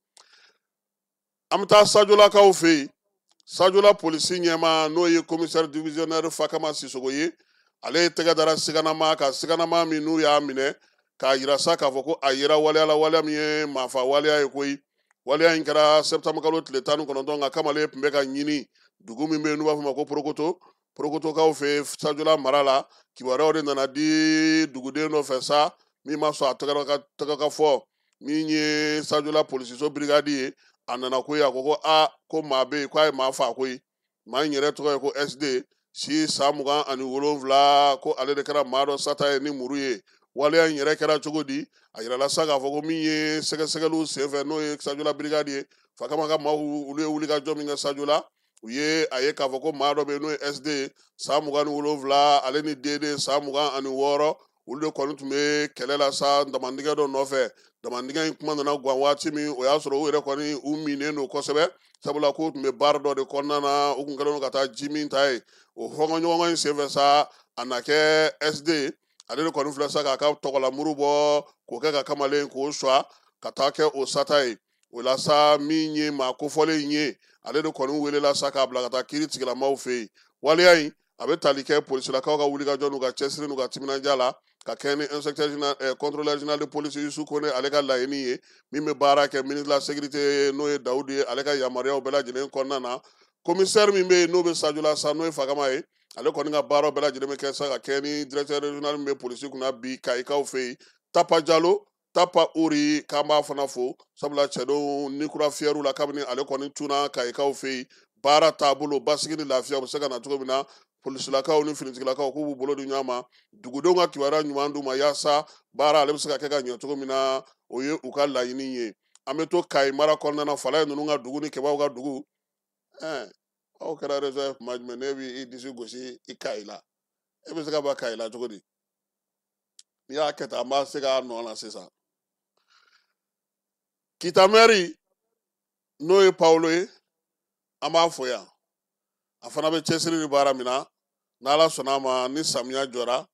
An bɛ taa Sajolakaw fɛ yen. Sajola polisi ɲɛmaa n'o ye commissaire divisionnaire Fakama Sisoko ye, ale ye tɛgɛ dara siganama kan, siganama min n'u y'a minɛ k'a yira sa k'a fɔ ko a yera waleya la, waleya min ye maafa waleya ye koyi. Waleya in kɛra septembre kalo tile 19, nka kamalen tun bɛ ka ɲini dugu min bɛ yen n'u b'a fɔ o ma ko Porokoto, Porokotokaw fɛ Sajola mara la. Kibaruyaw de nana di duguden dɔ fɛ sa min ma sɔn a tɛgɛ ka fɔ, min ye Sajola polisiso brigade ye. A nana koyi, a ko ko aa, ko maa bɛ yen k'a ye maa faa koyi. Maa in yɛrɛ tɔgɔ ye ko SD, si san 27, ko ale de kɛra maa dɔ sata ye ni muru ye. Waleya in yɛrɛ kɛra cogo di? A yirala sa k'a fɔ ko min ye sɛgɛsɛgɛliw senfɛ n'o ye Sajola brigade ye, Fakama ka maaw olu ye wulikajɔ min kɛ Sajola, u ye a ye k'a fɔ ko maa dɔ bɛ yen n'o ye SD san 27, ale ni DD san 26, olu de kɔni tun bɛ kɛlɛ la sa damandingɛ dɔ nɔfɛ. Damandingɛ in kuma nana gan waati min, o y'a sɔrɔ u yɛrɛ kɔni u minnen don kosɛbɛ, sabula k'u tun bɛ baara dɔ de kɔnɔna na, u tun kɛlen don ka taa ji min ta ye. O fɔnkɔɲɔgɔnkɔ in senfɛ sa, a na kɛ SD ale de kɔni filɛ sa k'a ka tɔgɔlamuru bɔ k'o kɛ ka kamalen k'o suwa ka taa kɛ o sata ye. O la sa, min ye maa kofɔlen in ye, ale de kɔni welela sa k'a bila ka taa kiiri tigilamaw fɛ yen. Waleya in a bɛ tali kɛ polisilakaw ka wulikajɔ n'u ka cɛsiri n'u ka timinandiya la, ka kɛ ni inspecteur général, contrôleur général de police Youssou Kone ale ka laɲini ye, min bɛ baara kɛ ministre de la sécurité n'o ye Dawudu ye, ale ka yamaruyaw bɛɛ lajɛlen kɔnɔna na. Commissaire min bɛ yen n'o bɛ Sajola sa n'o ye Fakama ye, ale kɔni ka baaraw bɛɛ lajɛlen bɛ kɛ sa ka kɛ ni directeur régional min bɛ polisi kunna bi Kayikaw fɛ yen, Tapa Jalo, Tapa Uri, k'an b'a fana fo, sabula cɛdenw ni kura fiyɛriw la kabini ale kɔni tunna Kayikaw fɛ yen. Baara taabolo basigi ni lafiya bɛ se ka na cogo min na, polisilakaw ni finitigilakaw k'u b'u bolo di ɲɔgɔn ma, dugudenw ka kibaruya ɲuman d'u ma yaasa baara ale bɛ se ka kɛ ka ɲɛ cogo min na, o ye u ka laɲini ye. An bɛ to Kayi mara kɔnɔna na, Falaye ninnu ka dugu ni Kɛbaw ka dugu. Aw kɛra réseau ye tuma jumɛn? Ne b'i disi gosi i Kayi la, e bɛ se ka ban Kayi la cogo di? N'i y'a kɛ tan, an b'a se k'a nɔ la sisan. Kita mɛri n'o ye Pawulo ye, an b'a fo yan. A fana bɛ cɛsiri ni baara min na, n'Ala sɔnna a ma, ni samiya jɔra,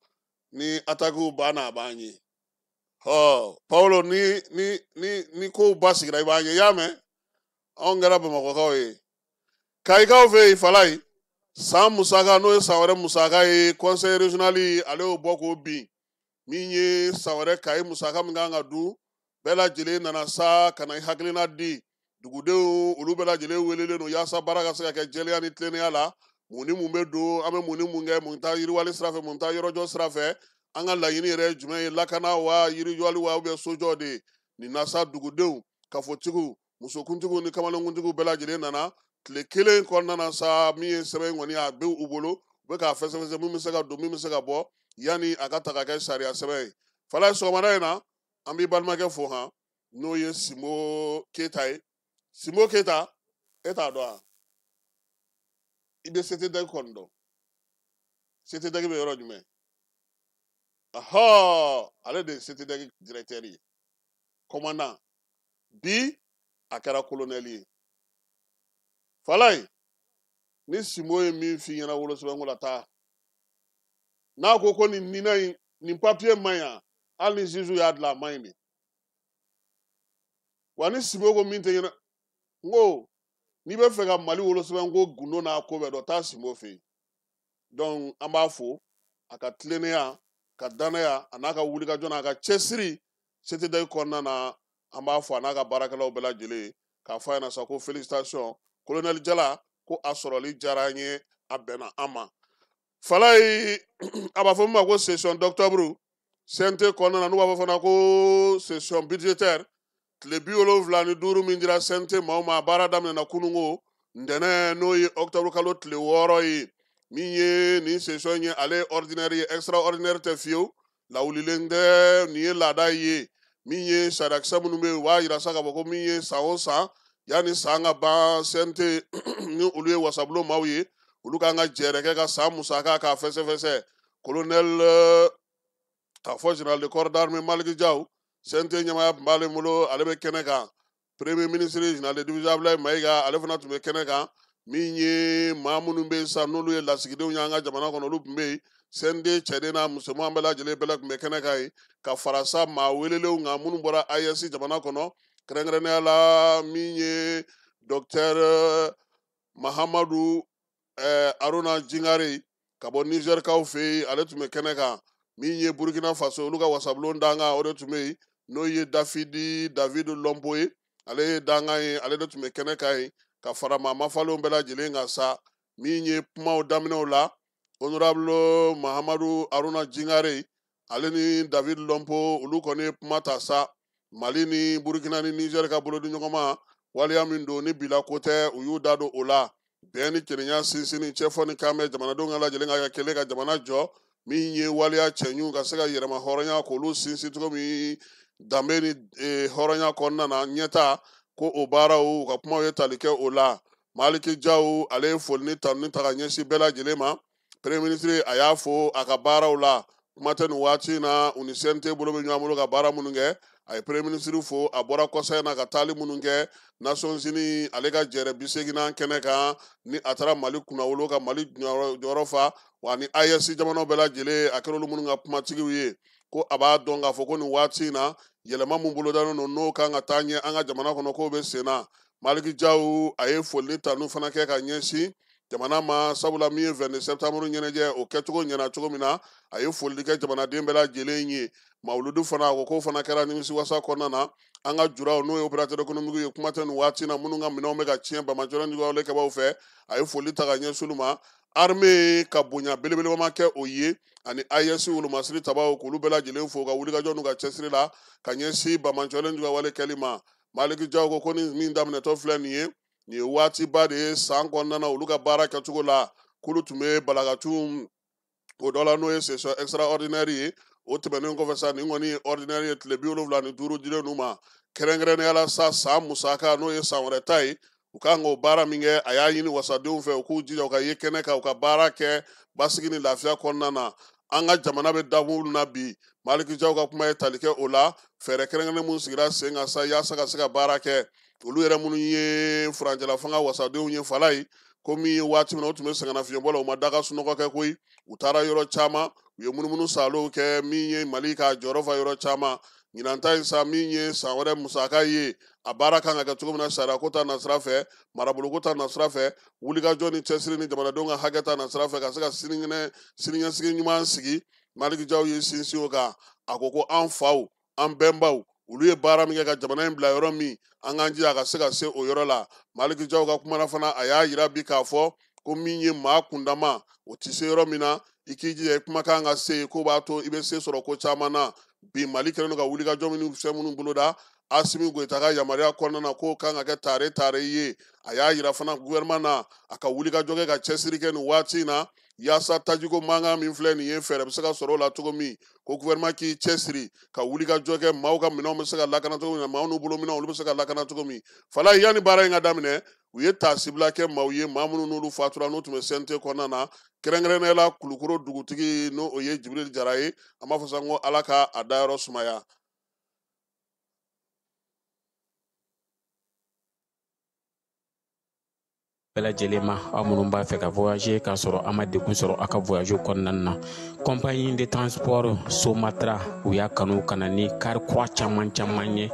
ni atakiw banna, a b'an ye. Pawulo, ni kow basigira, i b'an ye. I y'a mɛn? Anw kɛra Bamakɔkaw ye. Kayikaw fɛ yen, Falaye, san musaka n'o ye san wɛrɛ musaka ye, conseil régional ale y'o bɔ k'o bin. Min ye san wɛrɛ Kayi musaka min kan ka dun, bɛɛ lajɛlen nana sa ka na i hakilina di. Dugudenw olu bɛɛ lajɛlen welelen don yaasa baara ka se ka kɛ jɛlenya ni tilennenya la. Mun ni mun bɛ don, an bɛ mun ni mun kɛ, mun ta yiriwali sira fɛ, mun ta yɔrɔjɔ sira fɛ, an ka laɲini yɛrɛ ye jumɛn ye, lakana wa, yirijɔli wa, ou bien sojɔ de ye. Nin na sa, dugudenw, kafotigiw, musokuntigiw ni kamalenkuntigiw bɛɛ lajɛlen nana tile kelen kɔnɔna na sa, min ye sɛbɛn kɔni a bɛ u bolo, u bɛ k'a fɛsɛfɛsɛ, min bɛ se ka don, min bɛ se ka bɔ, yanni a ka ta ka kɛ sariya sɛbɛn ye. Falaye, sɔgɔmada in na, an b'i balimakɛ fo han, n'o ye Simo Keyita ye. Simo Keyita, e t'a dɔn wa? I bɛ CTDEC kɔni dɔn. CTDEC bɛ yɔrɔ jumɛn? Ahɔ, ale de ye CTDEC directeur ye, commandant. Bi a kɛra kolonɛli ye. Falaye, ni Sinbo ye min f'i ɲɛna wolosɛbɛnko la, taa. N'a ko ko nin nina in, nin papiye man ɲi, hali ni juge y'a dilan, a man ɲi de. Wa ni Sinbo ko min tɛ ɲɛna, n ko n'i bɛ fɛ ka Mali wolosɛbɛnko gundo n'a ko bɛɛ dɔn, taa Sinbo fɛ yen. Donc an b'a fo a ka tilennenya, ka danaya, a n'a ka wulikajɔ n'a ka cɛsiri CTDI kɔnɔna na. An b'a fɔ a n'a ka baarakɛlaw bɛɛ lajɛlen k'a fɔ a ɲɛna sa ko félicitation colonel Jala, ko a sɔrɔli diyara an ye, a bɛnna an ma. Falaye, a b'a fɔ min ma ko session d'octobre CNT kɔnɔna na, n'u b'a fɔ fana ko session budgétaire, tile 75 min dira CNT maaw ma, baara daminɛna kununko ntɛnɛn, n'o ye octobre kalo tile 6 ye. Min ye nin session ye, ale ye ordinaire ye, extraordinaire tɛ fiyewu, lawulilen tɛ, nin ye laada ye. Min ye sariyakisɛ minnu bɛ yen, u b'a yira sa k'a fɔ ko min ye san o san, yanni san ka ban, CNT ni olu ye wasabulon maaw ye, olu kan ka jɛrɛ kɛ ka san musaka k'a fɛsɛfɛsɛ. Colonel, k'a fɔ général de corps d'armée Maliki Jaw, CNT ɲɛmaaya tun b'ale bolo, ale bɛ kɛnɛ kan. Premier ministre général de division Abdoulaye Mayiga, ale fana tun bɛ kɛnɛ kan. Min ye maa minnu bɛ yen sisan, n'olu ye lasigidenw ye an ka jamana kɔnɔ, olu tun bɛ yen. CNT cɛden n'a musoman bɛɛ lajɛlen bɛɛ tun bɛ kɛnɛ kan yen, ka fara sa maa welelenw kan minnu bɔra AES jamana kɔnɔ, kɛrɛnkɛrɛnnenya la min ye docteur Mahamadu Aruna Jingare ka bɔ Nizɛrikaw fɛ yen, ale tun bɛ kɛnɛ kan. Min ye Burukina Faso, olu ka wasabulon dankan, o de tun bɛ yen, n'o ye Dafidi David Lɔnpo ye, ale ye dankan ye, ale de tun bɛ kɛnɛ kan yen, ka fara maa mafalenw bɛɛ lajɛlen kan sa. Min ye kumaw daminɛw la, honorable Mahamadu Aruna Jingare ale ni David Lɔnpo, olu kɔni ye kuma ta sa. Mali ni Burukina ni Nizɛri ka bolodiɲɔgɔnma waleya min don ni bila ko tɛ, u y'u da don o la. Bɛn ni kelenya sinsinni, cɛfɔ ni kanbɛn, jamanadenw ka lajɛlen ka kɛ kelen ka jamana jɔ. Min ye waleya cɛɲuw ka se ka yɛrɛma hɔrɔnya k'olu sinsin cogo min danbe ni hɔrɔnya kɔnɔna na, ɲɛta ko o baaraw, u ka kumaw ye tali kɛ o la. Maliki Jaw, ale ye foli ni tanuni ta ka ɲɛsin bɛɛ lajɛlen ma. Premier ministre, a y'a fo a ka baaraw la. Kuma tɛ nin waati in na, u ni CNT bolo bɛ ɲɔgɔn bolo ka baara minnu kɛ. A ye premier ministre fo, a bɔra kɔsa in na ka taali minnu kɛ Nations Unies, ale ka jɛrɛ 80nan kɛnɛ kan, ni a taara Mali kunnawolo ka Mali jɔyɔrɔ fa, wa ni AES jamanaw bɛɛ lajɛlen, a kɛra olu minnu ka kumatigiw ye. Ko a b'a dɔn k'a fɔ ko nin waati in na, yɛlɛma mun bolodalen don, n'o kan ka taa ɲɛ an ka jamana kɔnɔ, k'o bɛ sen na. Maliki Jaw, a ye foli ni tanu fana kɛ ka ɲɛsin jamana ma, sabula min ye 22 septembre ɲɛnajɛ, o kɛcogo ɲɛna cogo min na, a ye foli kɛ jamanaden bɛɛ lajɛlen ye. Mawuludu fana, a ko k'o fana kɛra nimisiwasa kɔnɔna na. An ka juraw, n'o ye opérateur économique ye, kuma tɛ nin waati in na minnu ka minɛnw bɛ ka tiɲɛ banbaanciwale juguya kɛbaaw fɛ, a ye foli ta ka ɲɛsin olu ma. Armée ka bonya belebeleba ma kɛ o ye, ani AES wolomasiri tabaw, k'olu bɛɛ lajɛlen fo ka wulikajɔ n'u ka cɛsiri la ka ɲɛsin banbaanciwale juguya wale kɛli ma. Maliki Jaw ko ko ni min daminɛtɔ filɛ nin ye, nin ye waatiba de ye san kɔnɔna na olu ka baara kɛcogo la, k'olu tun bɛ balakatu o dɔ la, n'o ye session extraordinaire ye. O tɛmɛnen kɔfɛ sa, nin kɔni ye ordinaire ye, tile 75 dilen n'u ma, kɛrɛnkɛrɛnnenya la sa san musaka, n'o ye san wɛrɛ ta ye, u kan k'o baara min kɛ. A y'a ɲini wasadenw fɛ u k'u jija u ka ye kɛnɛ kan, u ka baara kɛ basigi ni lafiya kɔnɔna na. An ka jamana bɛ dakun na bi, Maliki Jaw ka kuma ye tali kɛ o la. Fɛɛrɛ kɛrɛnkɛrɛnnen mun sigira sen kan sa yaasa ka se ka baara kɛ, olu yɛrɛ minnu ye furancɛla fanga wasadenw ye, Falaye, ko min ye waati min na u tun bɛ sɛgɛnnafiɲɛbɔ la, u ma da ka sunɔgɔ kɛ koyi. U taara yɔrɔ caman, u ye munumunu salow kɛ, min ye Mali k'a jɔyɔrɔ fa yɔrɔ caman. Ɲinan ta in sa, min ye san wɛrɛ musaka ye, a baara kan ka kɛ cogo min na, sariya ko ta nasira fɛ, maraboloko ta nasira fɛ, wulikajɔ ni cɛsiri ni jamanadenw ka hakɛ ta nasira fɛ, ka se ka siniɲɛsigi ɲuman sigi. Maliki Jaw ye sinsin o kan. A ko ko an faw, an bɛnbaw, olu ye baara min kɛ ka jamana in bila yɔrɔ min, an k'an jija ka se ka se o yɔrɔ la. Maliki Jaw ka kuma na fana, a y'a yira bi k'a fɔ ko min ye maa kundama, o tɛ se yɔrɔ min na, i k'i jija i kumakan ka se, k'o b'a to i bɛ se sɔrɔ ko caman na. Bi Mali kɛlen don ka wulikajɔ minnu fɛn minnu boloda Asimi Goyita ka yamaruya kɔnɔna na, k'o kan ka kɛ tare tare ye. A y'a yira fana gouvernement na, a ka wulikajɔ kɛ ka cɛsiri kɛ nin waati in na, yaasa tajiko mankan min filɛ nin ye, fɛɛrɛ bɛ se ka sɔrɔ o la cogo min. Ko gouvernement k'i cɛsiri ka wulikajɔ kɛ, maaw ka minɛnw bɛ se ka lakana cogo min na, maaw n'u bolo minɛnw olu bɛ se ka lakana cogo min. Falaye, yanni baara in ka daminɛ, u ye taasibila kɛ maaw ye, maa minnu n'olu fatura, n'u tun bɛ CNT kɔnɔna na, kɛrɛnkɛrɛnnenya la Kulukoro dugutigi, n'o ye Jibril Jara ye. An b'a fɔ sa ko Ala ka a dayɔrɔ sumaya. Bɛɛ lajɛlen ma, aw minnu b'a fɛ ka voyager k'a sɔrɔ a ma degun sɔrɔ a ka voyage kɔnɔna na, compagnie de transport Somatra, u y'a kanu ka na ni kari kura caman caman ye,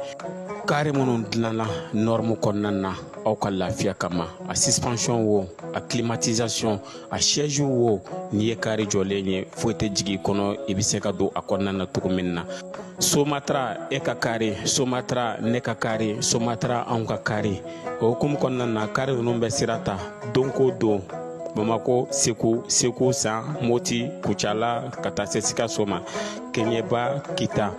kari minnu dilanna norme kɔnɔna na aw ka lafiya kama. A suspension wo, a climatisation, a siège wo, n'i ye kari jɔlen ye, foyi tɛ jigin i kɔnɔ, i bɛ se ka don a kɔnɔna na cogo min na. Somatra, e ka kari Somatra, ne ka kari Somatra, anw ka kari. O hukumu kɔnɔna na, kari ninnu bɛ sira ta don ko don Bamako, Segu, Segu San, Moti, Kucala, ka taa se Sikaso ma, Kɛɲɛba, Kita.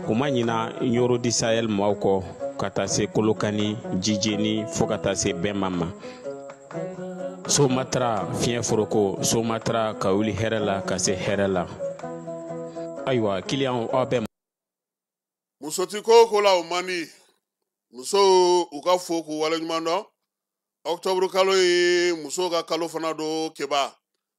U ma ɲina Ɲoro di Sahel maaw kɔ, ka taa se Kolokani, Jijeni, fo ka taa se Bɛnma ma. Somatra fiɲɛ foroko, Somatra ka wuli hɛrɛ la ka se hɛrɛ la. Ayiwa, kiliyanw, aw bɛɛ. Muso ti ko o ko la, o man di. Musow, u ka fo k'u waleɲuman dɔn. Octobre kalo in, musow ka kalo fana don. Keba,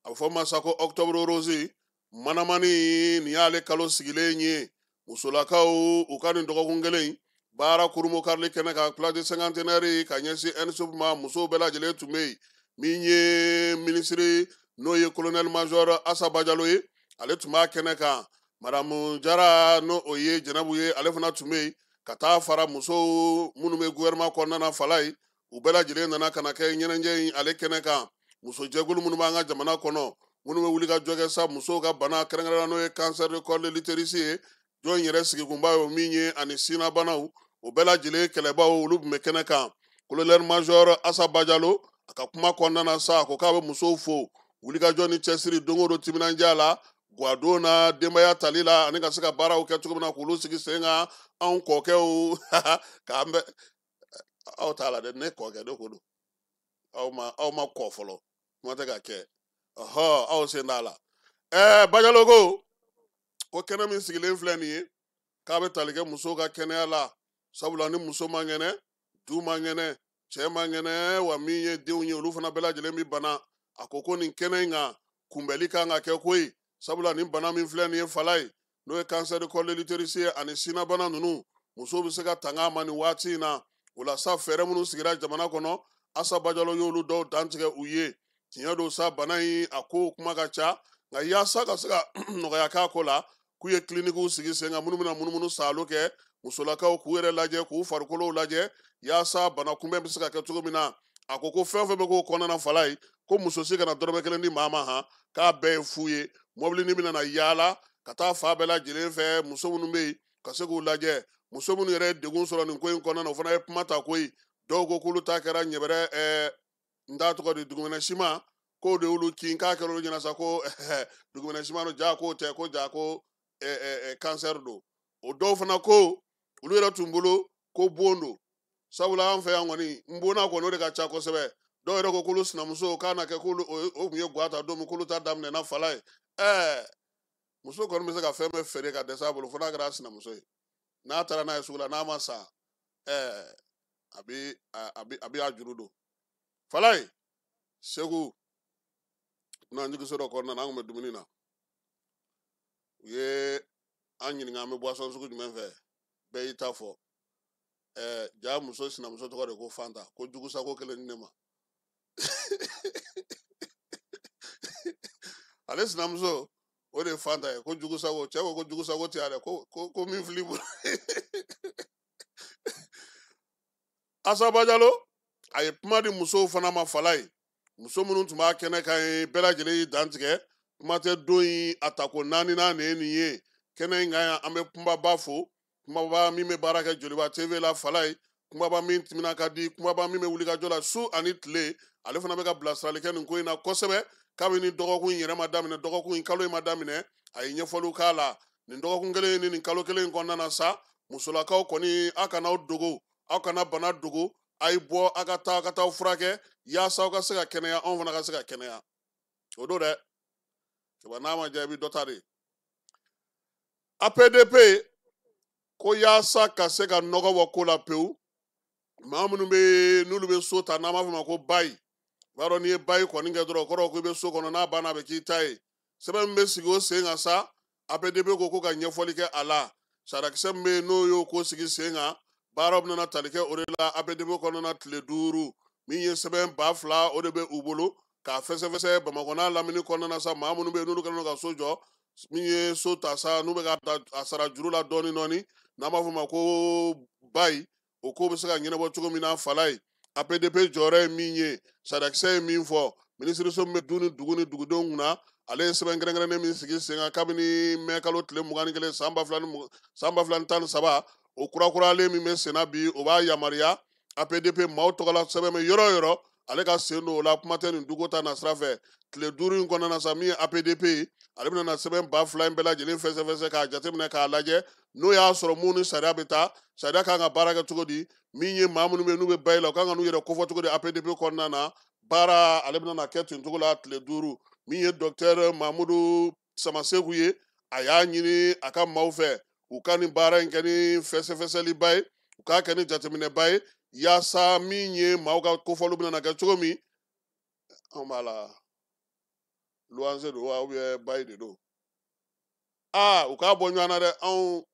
a bɛ fɔ ma sa ko octobre rose manamani, nin y'ale kalo sigilen ye. Musolakaw, u ka nin dɔgɔkun kelen in baara kurumo karili kɛnɛ kan, place du cinquantenaire, ka ɲɛsin ENSUP ma, musow bɛɛ lajɛlen tun bɛ yen. Min ye minisiri, n'o ye colonel major Asa Bajalo ye, ale tun b'a kɛnɛ kan. Madamu Jara, n'o o ye Jɛnɛbu ye, ale fana tun bɛ yen, ka taa fara musow minnu bɛ gouvernement kɔnɔna na, fala ye. U bɛɛ lajɛlen nana ka na kɛ ɲɛnajɛ in ale kɛnɛ kan. Musojɛkulu minnu b'an ka jamana kɔnɔ, minnu bɛ wuli ka jɔ kɛ sa musow ka bana kɛrɛnkɛrɛnnenya, n'o ye cancer de col de l'utérus ye, jɔn yɛrɛ sigikunba ye o min ye, ani sinabanaw, o bɛɛ lajɛlen kɛlɛbaw, olu tun bɛ kɛnɛ kan. Colonel major Asa Bajalo, a ka kuma kɔnɔna na sa, a ko k'a bɛ musow fo wulikajɔ ni cɛsiri don o don, timinandiya la, gwadon na, denbaya tali la, ani ka se ka baaraw kɛ cogo min na k'olu sigi sen kan. Anw kɔkɛw, k'an bɛ aw t'a la dɛ, ne kɔkɛ de ko don, aw ma kɔ fɔlɔ, kuma tɛ ka kɛ, ɔhɔ, aw sen t'a la. Bajalo ko kɛnɛ min sigilen filɛ nin ye, k'a bɛ tali kɛ musow ka kɛnɛya la, sabula ni muso man kɛnɛ, du man kɛnɛ, cɛ man kɛnɛ, wa min ye denw ye, olu fana bɛɛ lajɛlen bɛ bana. A ko nin kɛnɛ in kan, kunbɛli kan ka kɛ koyi, sabula nin bana min filɛ nin ye, fala ye, n'o ye cancer de col de l'utérus ye, ani sinabana ninnu, musow bɛ se ka tanga a ma nin waati in na. O la sa, fɛɛrɛ minnu sigira jamana kɔnɔ, Asa Bajalo y'olu dɔw dantigɛ u ye. Tiɲɛ don sa, bana in a ko kuma ka ca, nka yaasa ka se ka nɔgɔya k'a ko la, k'u ye kilinikiw sigi sen kan, minnu bɛna munumunu saalo kɛ musolakaw k'u yɛrɛ lajɛ, k'u farikolow lajɛ, yaasa bana kunbɛn bɛ se ka kɛ cogo min na. A ko fɛn o fɛn bɛ k'o kɔnɔna na, fala ye, ko muso si kana dɔrɔmɛ kelen di maa ma, han, k'a bɛɛ ye fu ye. Mɔbilinin bɛna na yaala ka taa fa bɛɛ lajɛlen fɛ, muso minnu bɛ yen ka se k'u lajɛ. Muso minnu yɛrɛ ye degun sɔrɔ nin ko in kɔnɔna na, o fana ye kuma ta koyi. Dɔw ko k'olu ta kɛra ɲɛbɛrɛ, n t'a tɔgɔ di, dugumɛnɛ siman, k'o de y'olu kin, k'a kɛra olu ɲɛna sa ko dugumɛnɛ siman don, ja k'o tɛ, ko ja ko cancer don. O dɔw fana ko olu yɛrɛ tun bolo ko bon don, sabula an fɛ yan kɔni, n bonna kɔni, o de ka ca kosɛbɛ. Dɔw yɛrɛ ko k'olu sinamuso k'a na kɛ k'olu o tun ye guwa ta don min, k'olu ta daminɛna fala ye. Muso kɔni bɛ se ka fɛn bɛɛ feere ka dɛsɛ a bolo, fo n'a kɛra a sinamuso ye. N'a taara n'a ye sugu la, n'a ma sa, a bɛ a juru don. Fala ye, Segu n'an jigiso dɔ kɔnɔna na, an tun bɛ dumuni na, u ye an ɲininka an bɛ boisson sugu jumɛn fɛ, bɛɛ y'i ta fɔ. Ja muso sinamuso tɔgɔ de ko Fanta, ko jugusako kelen di ne ma. Ale sinamuso o de ye Fanta ye, ko jugusako, cɛ ko jugusako tɛ yan dɛ, ko min fili bolo. Asa Bajalo a ye kuma di musow fana ma, fala ye, muso minnu tun b'a kɛnɛ kan ye, bɛɛ lajɛlen y'i dantigɛ. Kuma tɛ don in a tako 4nan de ye nin ye kɛnɛ in kan yan. An bɛ kunbaba fo, kumaba min bɛ baara kɛ Joliba TV la, fala ye, kumaba min timina ka di, kumaba min bɛ wuli ka jɔ la su ani tile, ale fana bɛ ka bilasirali kɛ nin ko in na kosɛbɛ. Kabini dɔgɔkun in yɛrɛ ma daminɛ, dɔgɔkun in kalo in ma daminɛ, a ye ɲɛfɔliw k'a la. Nin dɔgɔkun kelen ni nin kalo kelen in kɔnɔna na sa, musolakaw kɔni, aw kana aw dogo, aw kana bana dogo, a ye bɔ, a ka taa, a ka taa furakɛ, yaasa aw ka se ka kɛnɛya, anw fana ka se ka kɛnɛya. O don dɛ, cɛba, n'a ma diya i bɛ dɔ ta de. APDP ko yaasa ka se ka nɔgɔ bɔ ko la pewu, maa minnu bɛ n'olu bɛ so ta, n'an b'a fɔ o ma ko bayi, i b'a dɔn n'i ye bayi kɔni kɛ dɔrɔn, o kɔrɔ ko i bɛ so kɔnɔ, n'a banna a bɛ k'i ta ye. Sɛbɛn min bɛ sigi o sen kan sa, APDP ko ka ɲɛfɔli kɛ a la. Sariyakisɛ min bɛ yen n'o y'o ko sigi sen kan, baaraw bɛna tali kɛ o de la APDP kɔnɔna tile 5. Min ye sɛbɛn 2000 o de bɛ u bolo k'a fɛsɛfɛsɛ Bamakɔ n'a lamini kɔnɔna na sa, maa minnu bɛ yen n'olu kɛlen don ka so jɔ, min ye so ta sa, n'u bɛ ka a sara juru la dɔɔni dɔɔni, n'an b'a fɔ o ma ko bayi, o ko bɛ se ka ɲɛnabɔ cogo min na. Falaye, APDP jɔyɔrɔ ye min ye, sariyakisɛ ye min fɔ, minisiriso min bɛ du ni dugu ni dugudenw kunna, ale ye sɛbɛn kɛrɛnkɛrɛnnen min sigi sen kan kabini mɛ kalo tile 21 san 2013, o kurakuralen min bɛ sen na bi, o b'a yamaruya APDP maaw tɔgɔla sɛbɛn bɛ yɔrɔ o yɔrɔ, ale ka sen don o la. Kuma tɛ nin duko ta nasira fɛ. Tile 5 in kɔnɔna na sa, min ye APDP ye, ale bɛna na sɛbɛn 2000 in bɛɛ lajɛlen fɛsɛfɛsɛ k'a jateminɛ k'a lajɛ, n'o y'a sɔrɔ mun ni sariya bɛ taa, sariya kan ka baara kɛ cogo di, min ye maa minnu bɛ yen n'u bɛ bayi la, u kan ka n'u yɛrɛ kofɔ cogo di APDP kɔnɔna na. Baara ale bɛna na kɛ ten cogo la tile 5. Min ye docteur Mamudu Samaseku ye, a y'a ɲini a ka maaw fɛ u ka nin baara in kɛ ni fɛsɛfɛsɛliba ye, u k'a kɛ ni jateminɛba ye, yaasa min ye maaw ka kofɔliw bɛna na kɛ cogo min. Anw b'a la luwanse don wa ou bien bayi de don, aa u k'a bɔ ɲɔgɔn na dɛ. Anw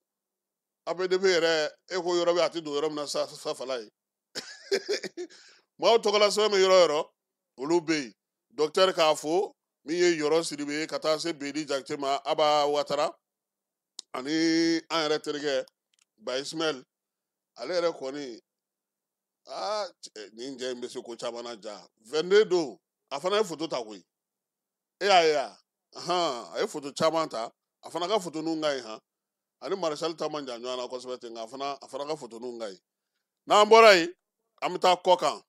APDP yɛrɛ, e ko yɔrɔ bɛ a tɛ don yɔrɔ min na sa, Falaye maaw tɔgɔla sɛbɛn bɛ yɔrɔ o yɔrɔ, olu bɛ yen. Docteur k'a fo, min ye Yɔrɔ Sidibe ye, ka taa se Bedi Jakite ma, Aba Watara ani an yɛrɛ terikɛ Ba Ismaɛl, ale yɛrɛ kɔni aa nin jɛ in bɛ se ko caman na ja. 22 don, a fana ye foto ta koyi, e y'a ye wa? A ye foto caman ta, a fana ka foto ninnu ka ɲi han, ani Maréchal ta man jan ɲɔgɔn na kosɛbɛ ten, nka a fana ka foto ninnu ka ɲi. N'an bɔra yen, an bɛ taa kɔ kan,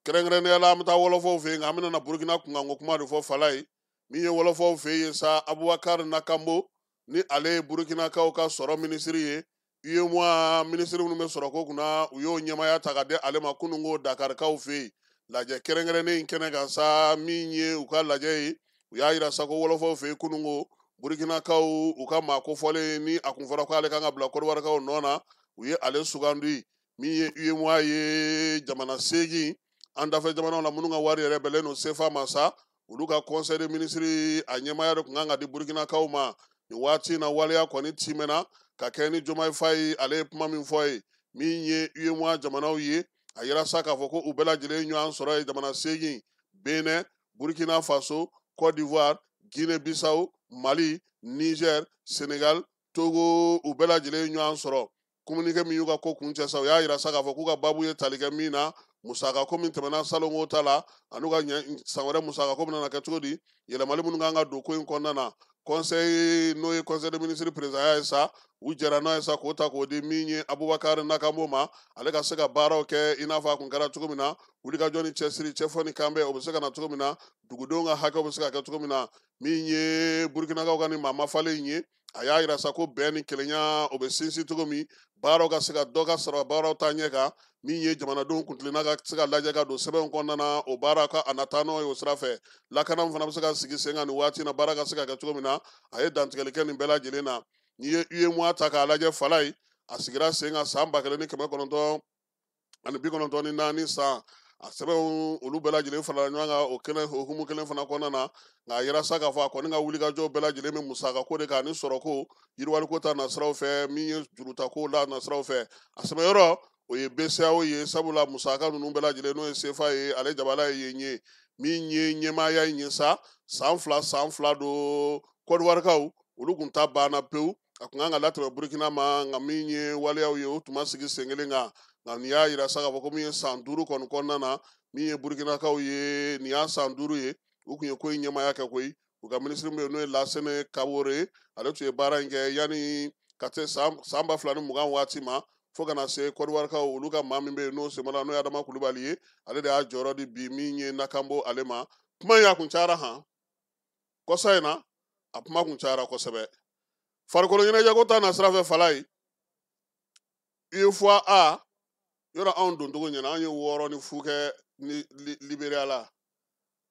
kɛrɛnkɛrɛnnenya la an bɛ taa wɔlɔfɔw fɛ yen, nka an bɛna na Burukina kunkanko kuma de fɔ. Falaye, min ye wɔlɔfɔw fɛ yen sa, Abubakar Nakambo, ni ale ye Burukinakaw ka sɔrɔ minisiri ye, UEMOA minisiri minnu bɛ sɔrɔko kunna, u y'o ɲɛmaaya ta ka di ale ma kununko Dakarikaw fɛ yen. Lajɛ kɛrɛnkɛrɛnnen in kɛnɛ kan sa, min ye u ka lajɛ ye, u y'a yira sa ko wɔlɔfɔw fɛ yen kununko Burukinakaw u ka maa kofɔlen ni a kun fɔra k'ale kan ka bila Kɔdiwarikaw nɔ na, u ye ale sugandi. Min ye UEMOA ye, jamana 8 an dafɛ jamanaw la minnu ka wari yɛrɛ bɛnnen don CFA ma sa, olu ka conseil des ministres a ɲɛmaaya de kun kan ka di Burukinakaw ma nin waati in na. Waleya kɔni timɛna ka kɛ ni Diomaye Faye, ale ye kuma min fɔ ye, min ye UEMOA jamanaw ye, a yira sa k'a fɔ ko u bɛɛ lajɛlen ɲɔgɔn sɔrɔ ye jamana 8, Benin, Burkina Faso, Côte d'Ivoire, Guinée Bissau, Mali, Niger, Sénégal, Togo, u bɛɛ lajɛlen ɲɔgɔn sɔrɔ. Communiqué min y'u ka ko kuncɛ sa, u y'a yira sa k'a fɔ k'u ka baabu ye tali kɛ min na, musaka ko min tɛmɛna salongo ta la, an'u ka san wɛrɛ musaka ko bɛna na kɛ cogo di, yɛlɛmali minnu kan ka don ko in kɔnɔna na. Conseil n'o ye conseil des ministres président ye sa, u jɛra n'a ye sa k'o ta k'o di min ye Abubakar Nakambo ma, ale ka se ka baaraw kɛ i n'a fɔ a kun kɛra cogo min na, wulikajɔ ni cɛsiri, cɛfɔ ni kanbɛn, o bɛ se ka na cogo min na, dugudenw ka hakɛw bɛ se ka kɛ cogo min na. Min ye Burukinakaw ka nin maa mafalen in ye, a y'a yira sa ko bɛn ni kelenya o bɛ sinsin cogo min, baaraw ka se ka dɔ ka sɔrɔ baaraw taa ɲɛ kan, min ye jamanadenw kuntilenna ka se ka lajɛ ka don sɛbɛnw kɔnɔna na, o baara ka a na taa n'o ye o sira fɛ. Lakana fana bɛ se ka sigi sen kan nin waati in na, baara ka se ka kɛ cogo min na, a ye dantigɛli kɛ nin bɛɛ lajɛlen na. N'i ye UEMOA ta k'a lajɛ, Falaye, a sigira sen kan san 1994 san, a sɛbɛnw olu bɛɛ lajɛlen farala ɲɔgɔn kan o kɛnɛ hukumu kelen fana kɔnɔna na. Nka a yira sa k'a fɔ a kɔni ka wulikajɔ bɛɛ lajɛlen bɛ musakako de kan ani sɔrɔko, yiriwaliko ta nasiraw fɛ, min ye jurutako la nasiraw fɛ. A sɛbɛnyɔrɔ o ye BCEAO ye, sabula musaka ninnu bɛɛ lajɛlen n'o ye CFA ye, ale jabala ye yen ye. Min ye ɲɛmaaya in ye sa, san 2 san 2 don, Kɔdiwarikaw olu kun ta banna pewu, a kun kan ka latɛmɛ Burukina ma, nka min ye waleyaw ye o tun ma sigi sen kelen kan. Nka nin y'a yira sa k'a fɔ ko min ye san 5 kɔni kɔnɔna na, min ye Burukinakaw ye, nin y'a san 5 ye, u kun ye ko in ɲɛmaaya kɛ koyi. U ka minisiri min bɛ yen n'o ye Lasene Kabore ye, ale tun ye baara in kɛ yanni ka se san 2020 waati ma, fo ka na se Kɔdiwarikaw olu ka maa min bɛ yen n'o senbala, n'o ye Adama Kulubali ye, ale de y'a jɔyɔrɔ di bi min ye Nakambo ale ma. Kuma in a kun cayara han, kɔsa in na a kuma kun cayara kosɛbɛ. Farikolo ɲɛnajɛko ta na sira fɛ, Falaye, UFOA A yɔrɔ anw doncogo ɲɛna, an ye 6-0 kɛ ni Liberiya la,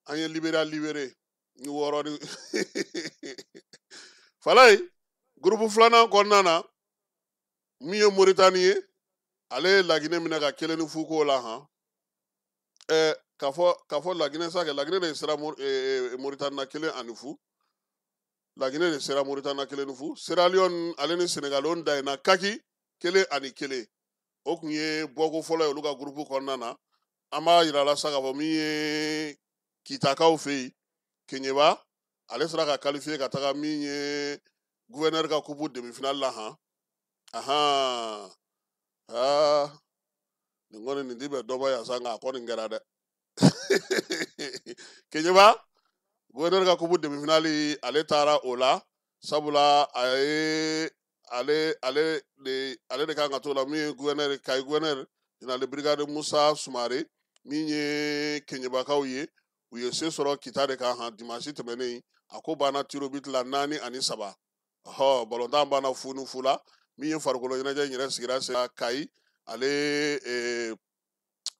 an ye Liberiya libéré ni 6 ni Falaye. Groupe filanan kɔnɔna na, min ye Moritani ye, ale ye Laginɛ minɛ ka 1-0 k'o la han. K'a fɔ Laginɛ sa kɛ, Laginɛ de sera Moritani na 1-0, Laginɛ de sera Moritani na 1-0. Sierra Leone ale ni Senegal o danna kaki 1-1, o kun ye bɔko fɔlɔ ye olu ka groupe kɔnɔna na. An b'a yira la sa k'a fɔ min ye Kitakaw fɛ yen, Keɲeba ale sera ka qualifier ka taga min ye gouverneur ka coupe demi-finale la han. Ahan, aa, nin kɔni nin ti bɛn dɔ ma yan sa, nka a kɔni kɛra dɛ. Keɲeba gouverneur ka coupe demi-finale, ale taara o la, sabula a ye ale ale de ale de kan ka t'o la. Min ye gouverneur, Kayi gouverneur général de brigade Musa Sumare, min ye Keɲebakaw ye, u ye se sɔrɔ Kita de kan han dimanche tɛmɛnen. A ko banna tirs au but la 4-3. Ɔhɔ, balontan banna 0-0 la. Min ye farikolo ɲɛnajɛ in yɛrɛ sigira sen Kayi ale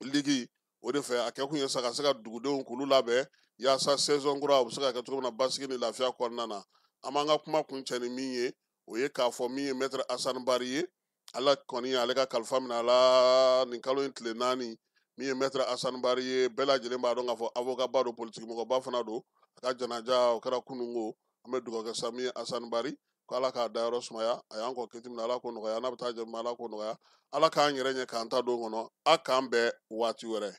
ligi o de fɛ, a kɛ kun ye sa ka se ka dugudenw k'olu labɛn yaasa saison kura o bɛ se ka kɛ cogo min na basigi ni lafiya kɔnɔna na. An b'an ka kuma kuncɛ ni min ye, o ye k'a fɔ min ye maître Hassan Bari ye, Ala kɔni ale ka kalifa minɛ a la nin kalo in tile 4. Min ye maître Hassan Bari ye, bɛɛ lajɛlen b'a dɔn k'a fɔ avocat ba don, politiki mɔgɔba fana don. A ka janaja o kɛra kununko. An bɛ dugawu kɛ sa min ye Hassan Bari, ko Ala k'a dayɔrɔ sumaya. A y'an kɔ kiti min na, Ala k'o nɔgɔya. N'a bɛ taa jɛ, Ala k'o nɔgɔya. Ala k'an yɛrɛ ɲɛ k'an ta don kɔnɔ. A k'an bɛn waati wɛrɛ.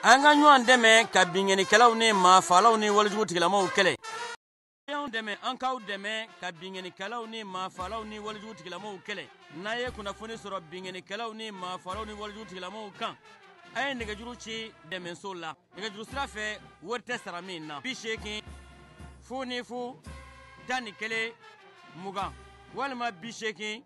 An ka ɲɔgɔn dɛmɛ ka binkannikɛlaw ni maafaalaw ni walejugu tigilamaw kɛlɛ. Anw dɛmɛ, an k'aw dɛmɛ ka binkannikɛlaw ni maafaalaw ni walejugu tigilamaw kɛlɛ. N'a ye kunnafoni sɔrɔ binkannikɛlaw ni maafaalaw ni walejugu tigilamaw kan, a ye nɛgɛjuru ci dɛmɛso la nɛgɛjuru sira fɛ, wari tɛ sara min na: 80 00 11 20 walima 80.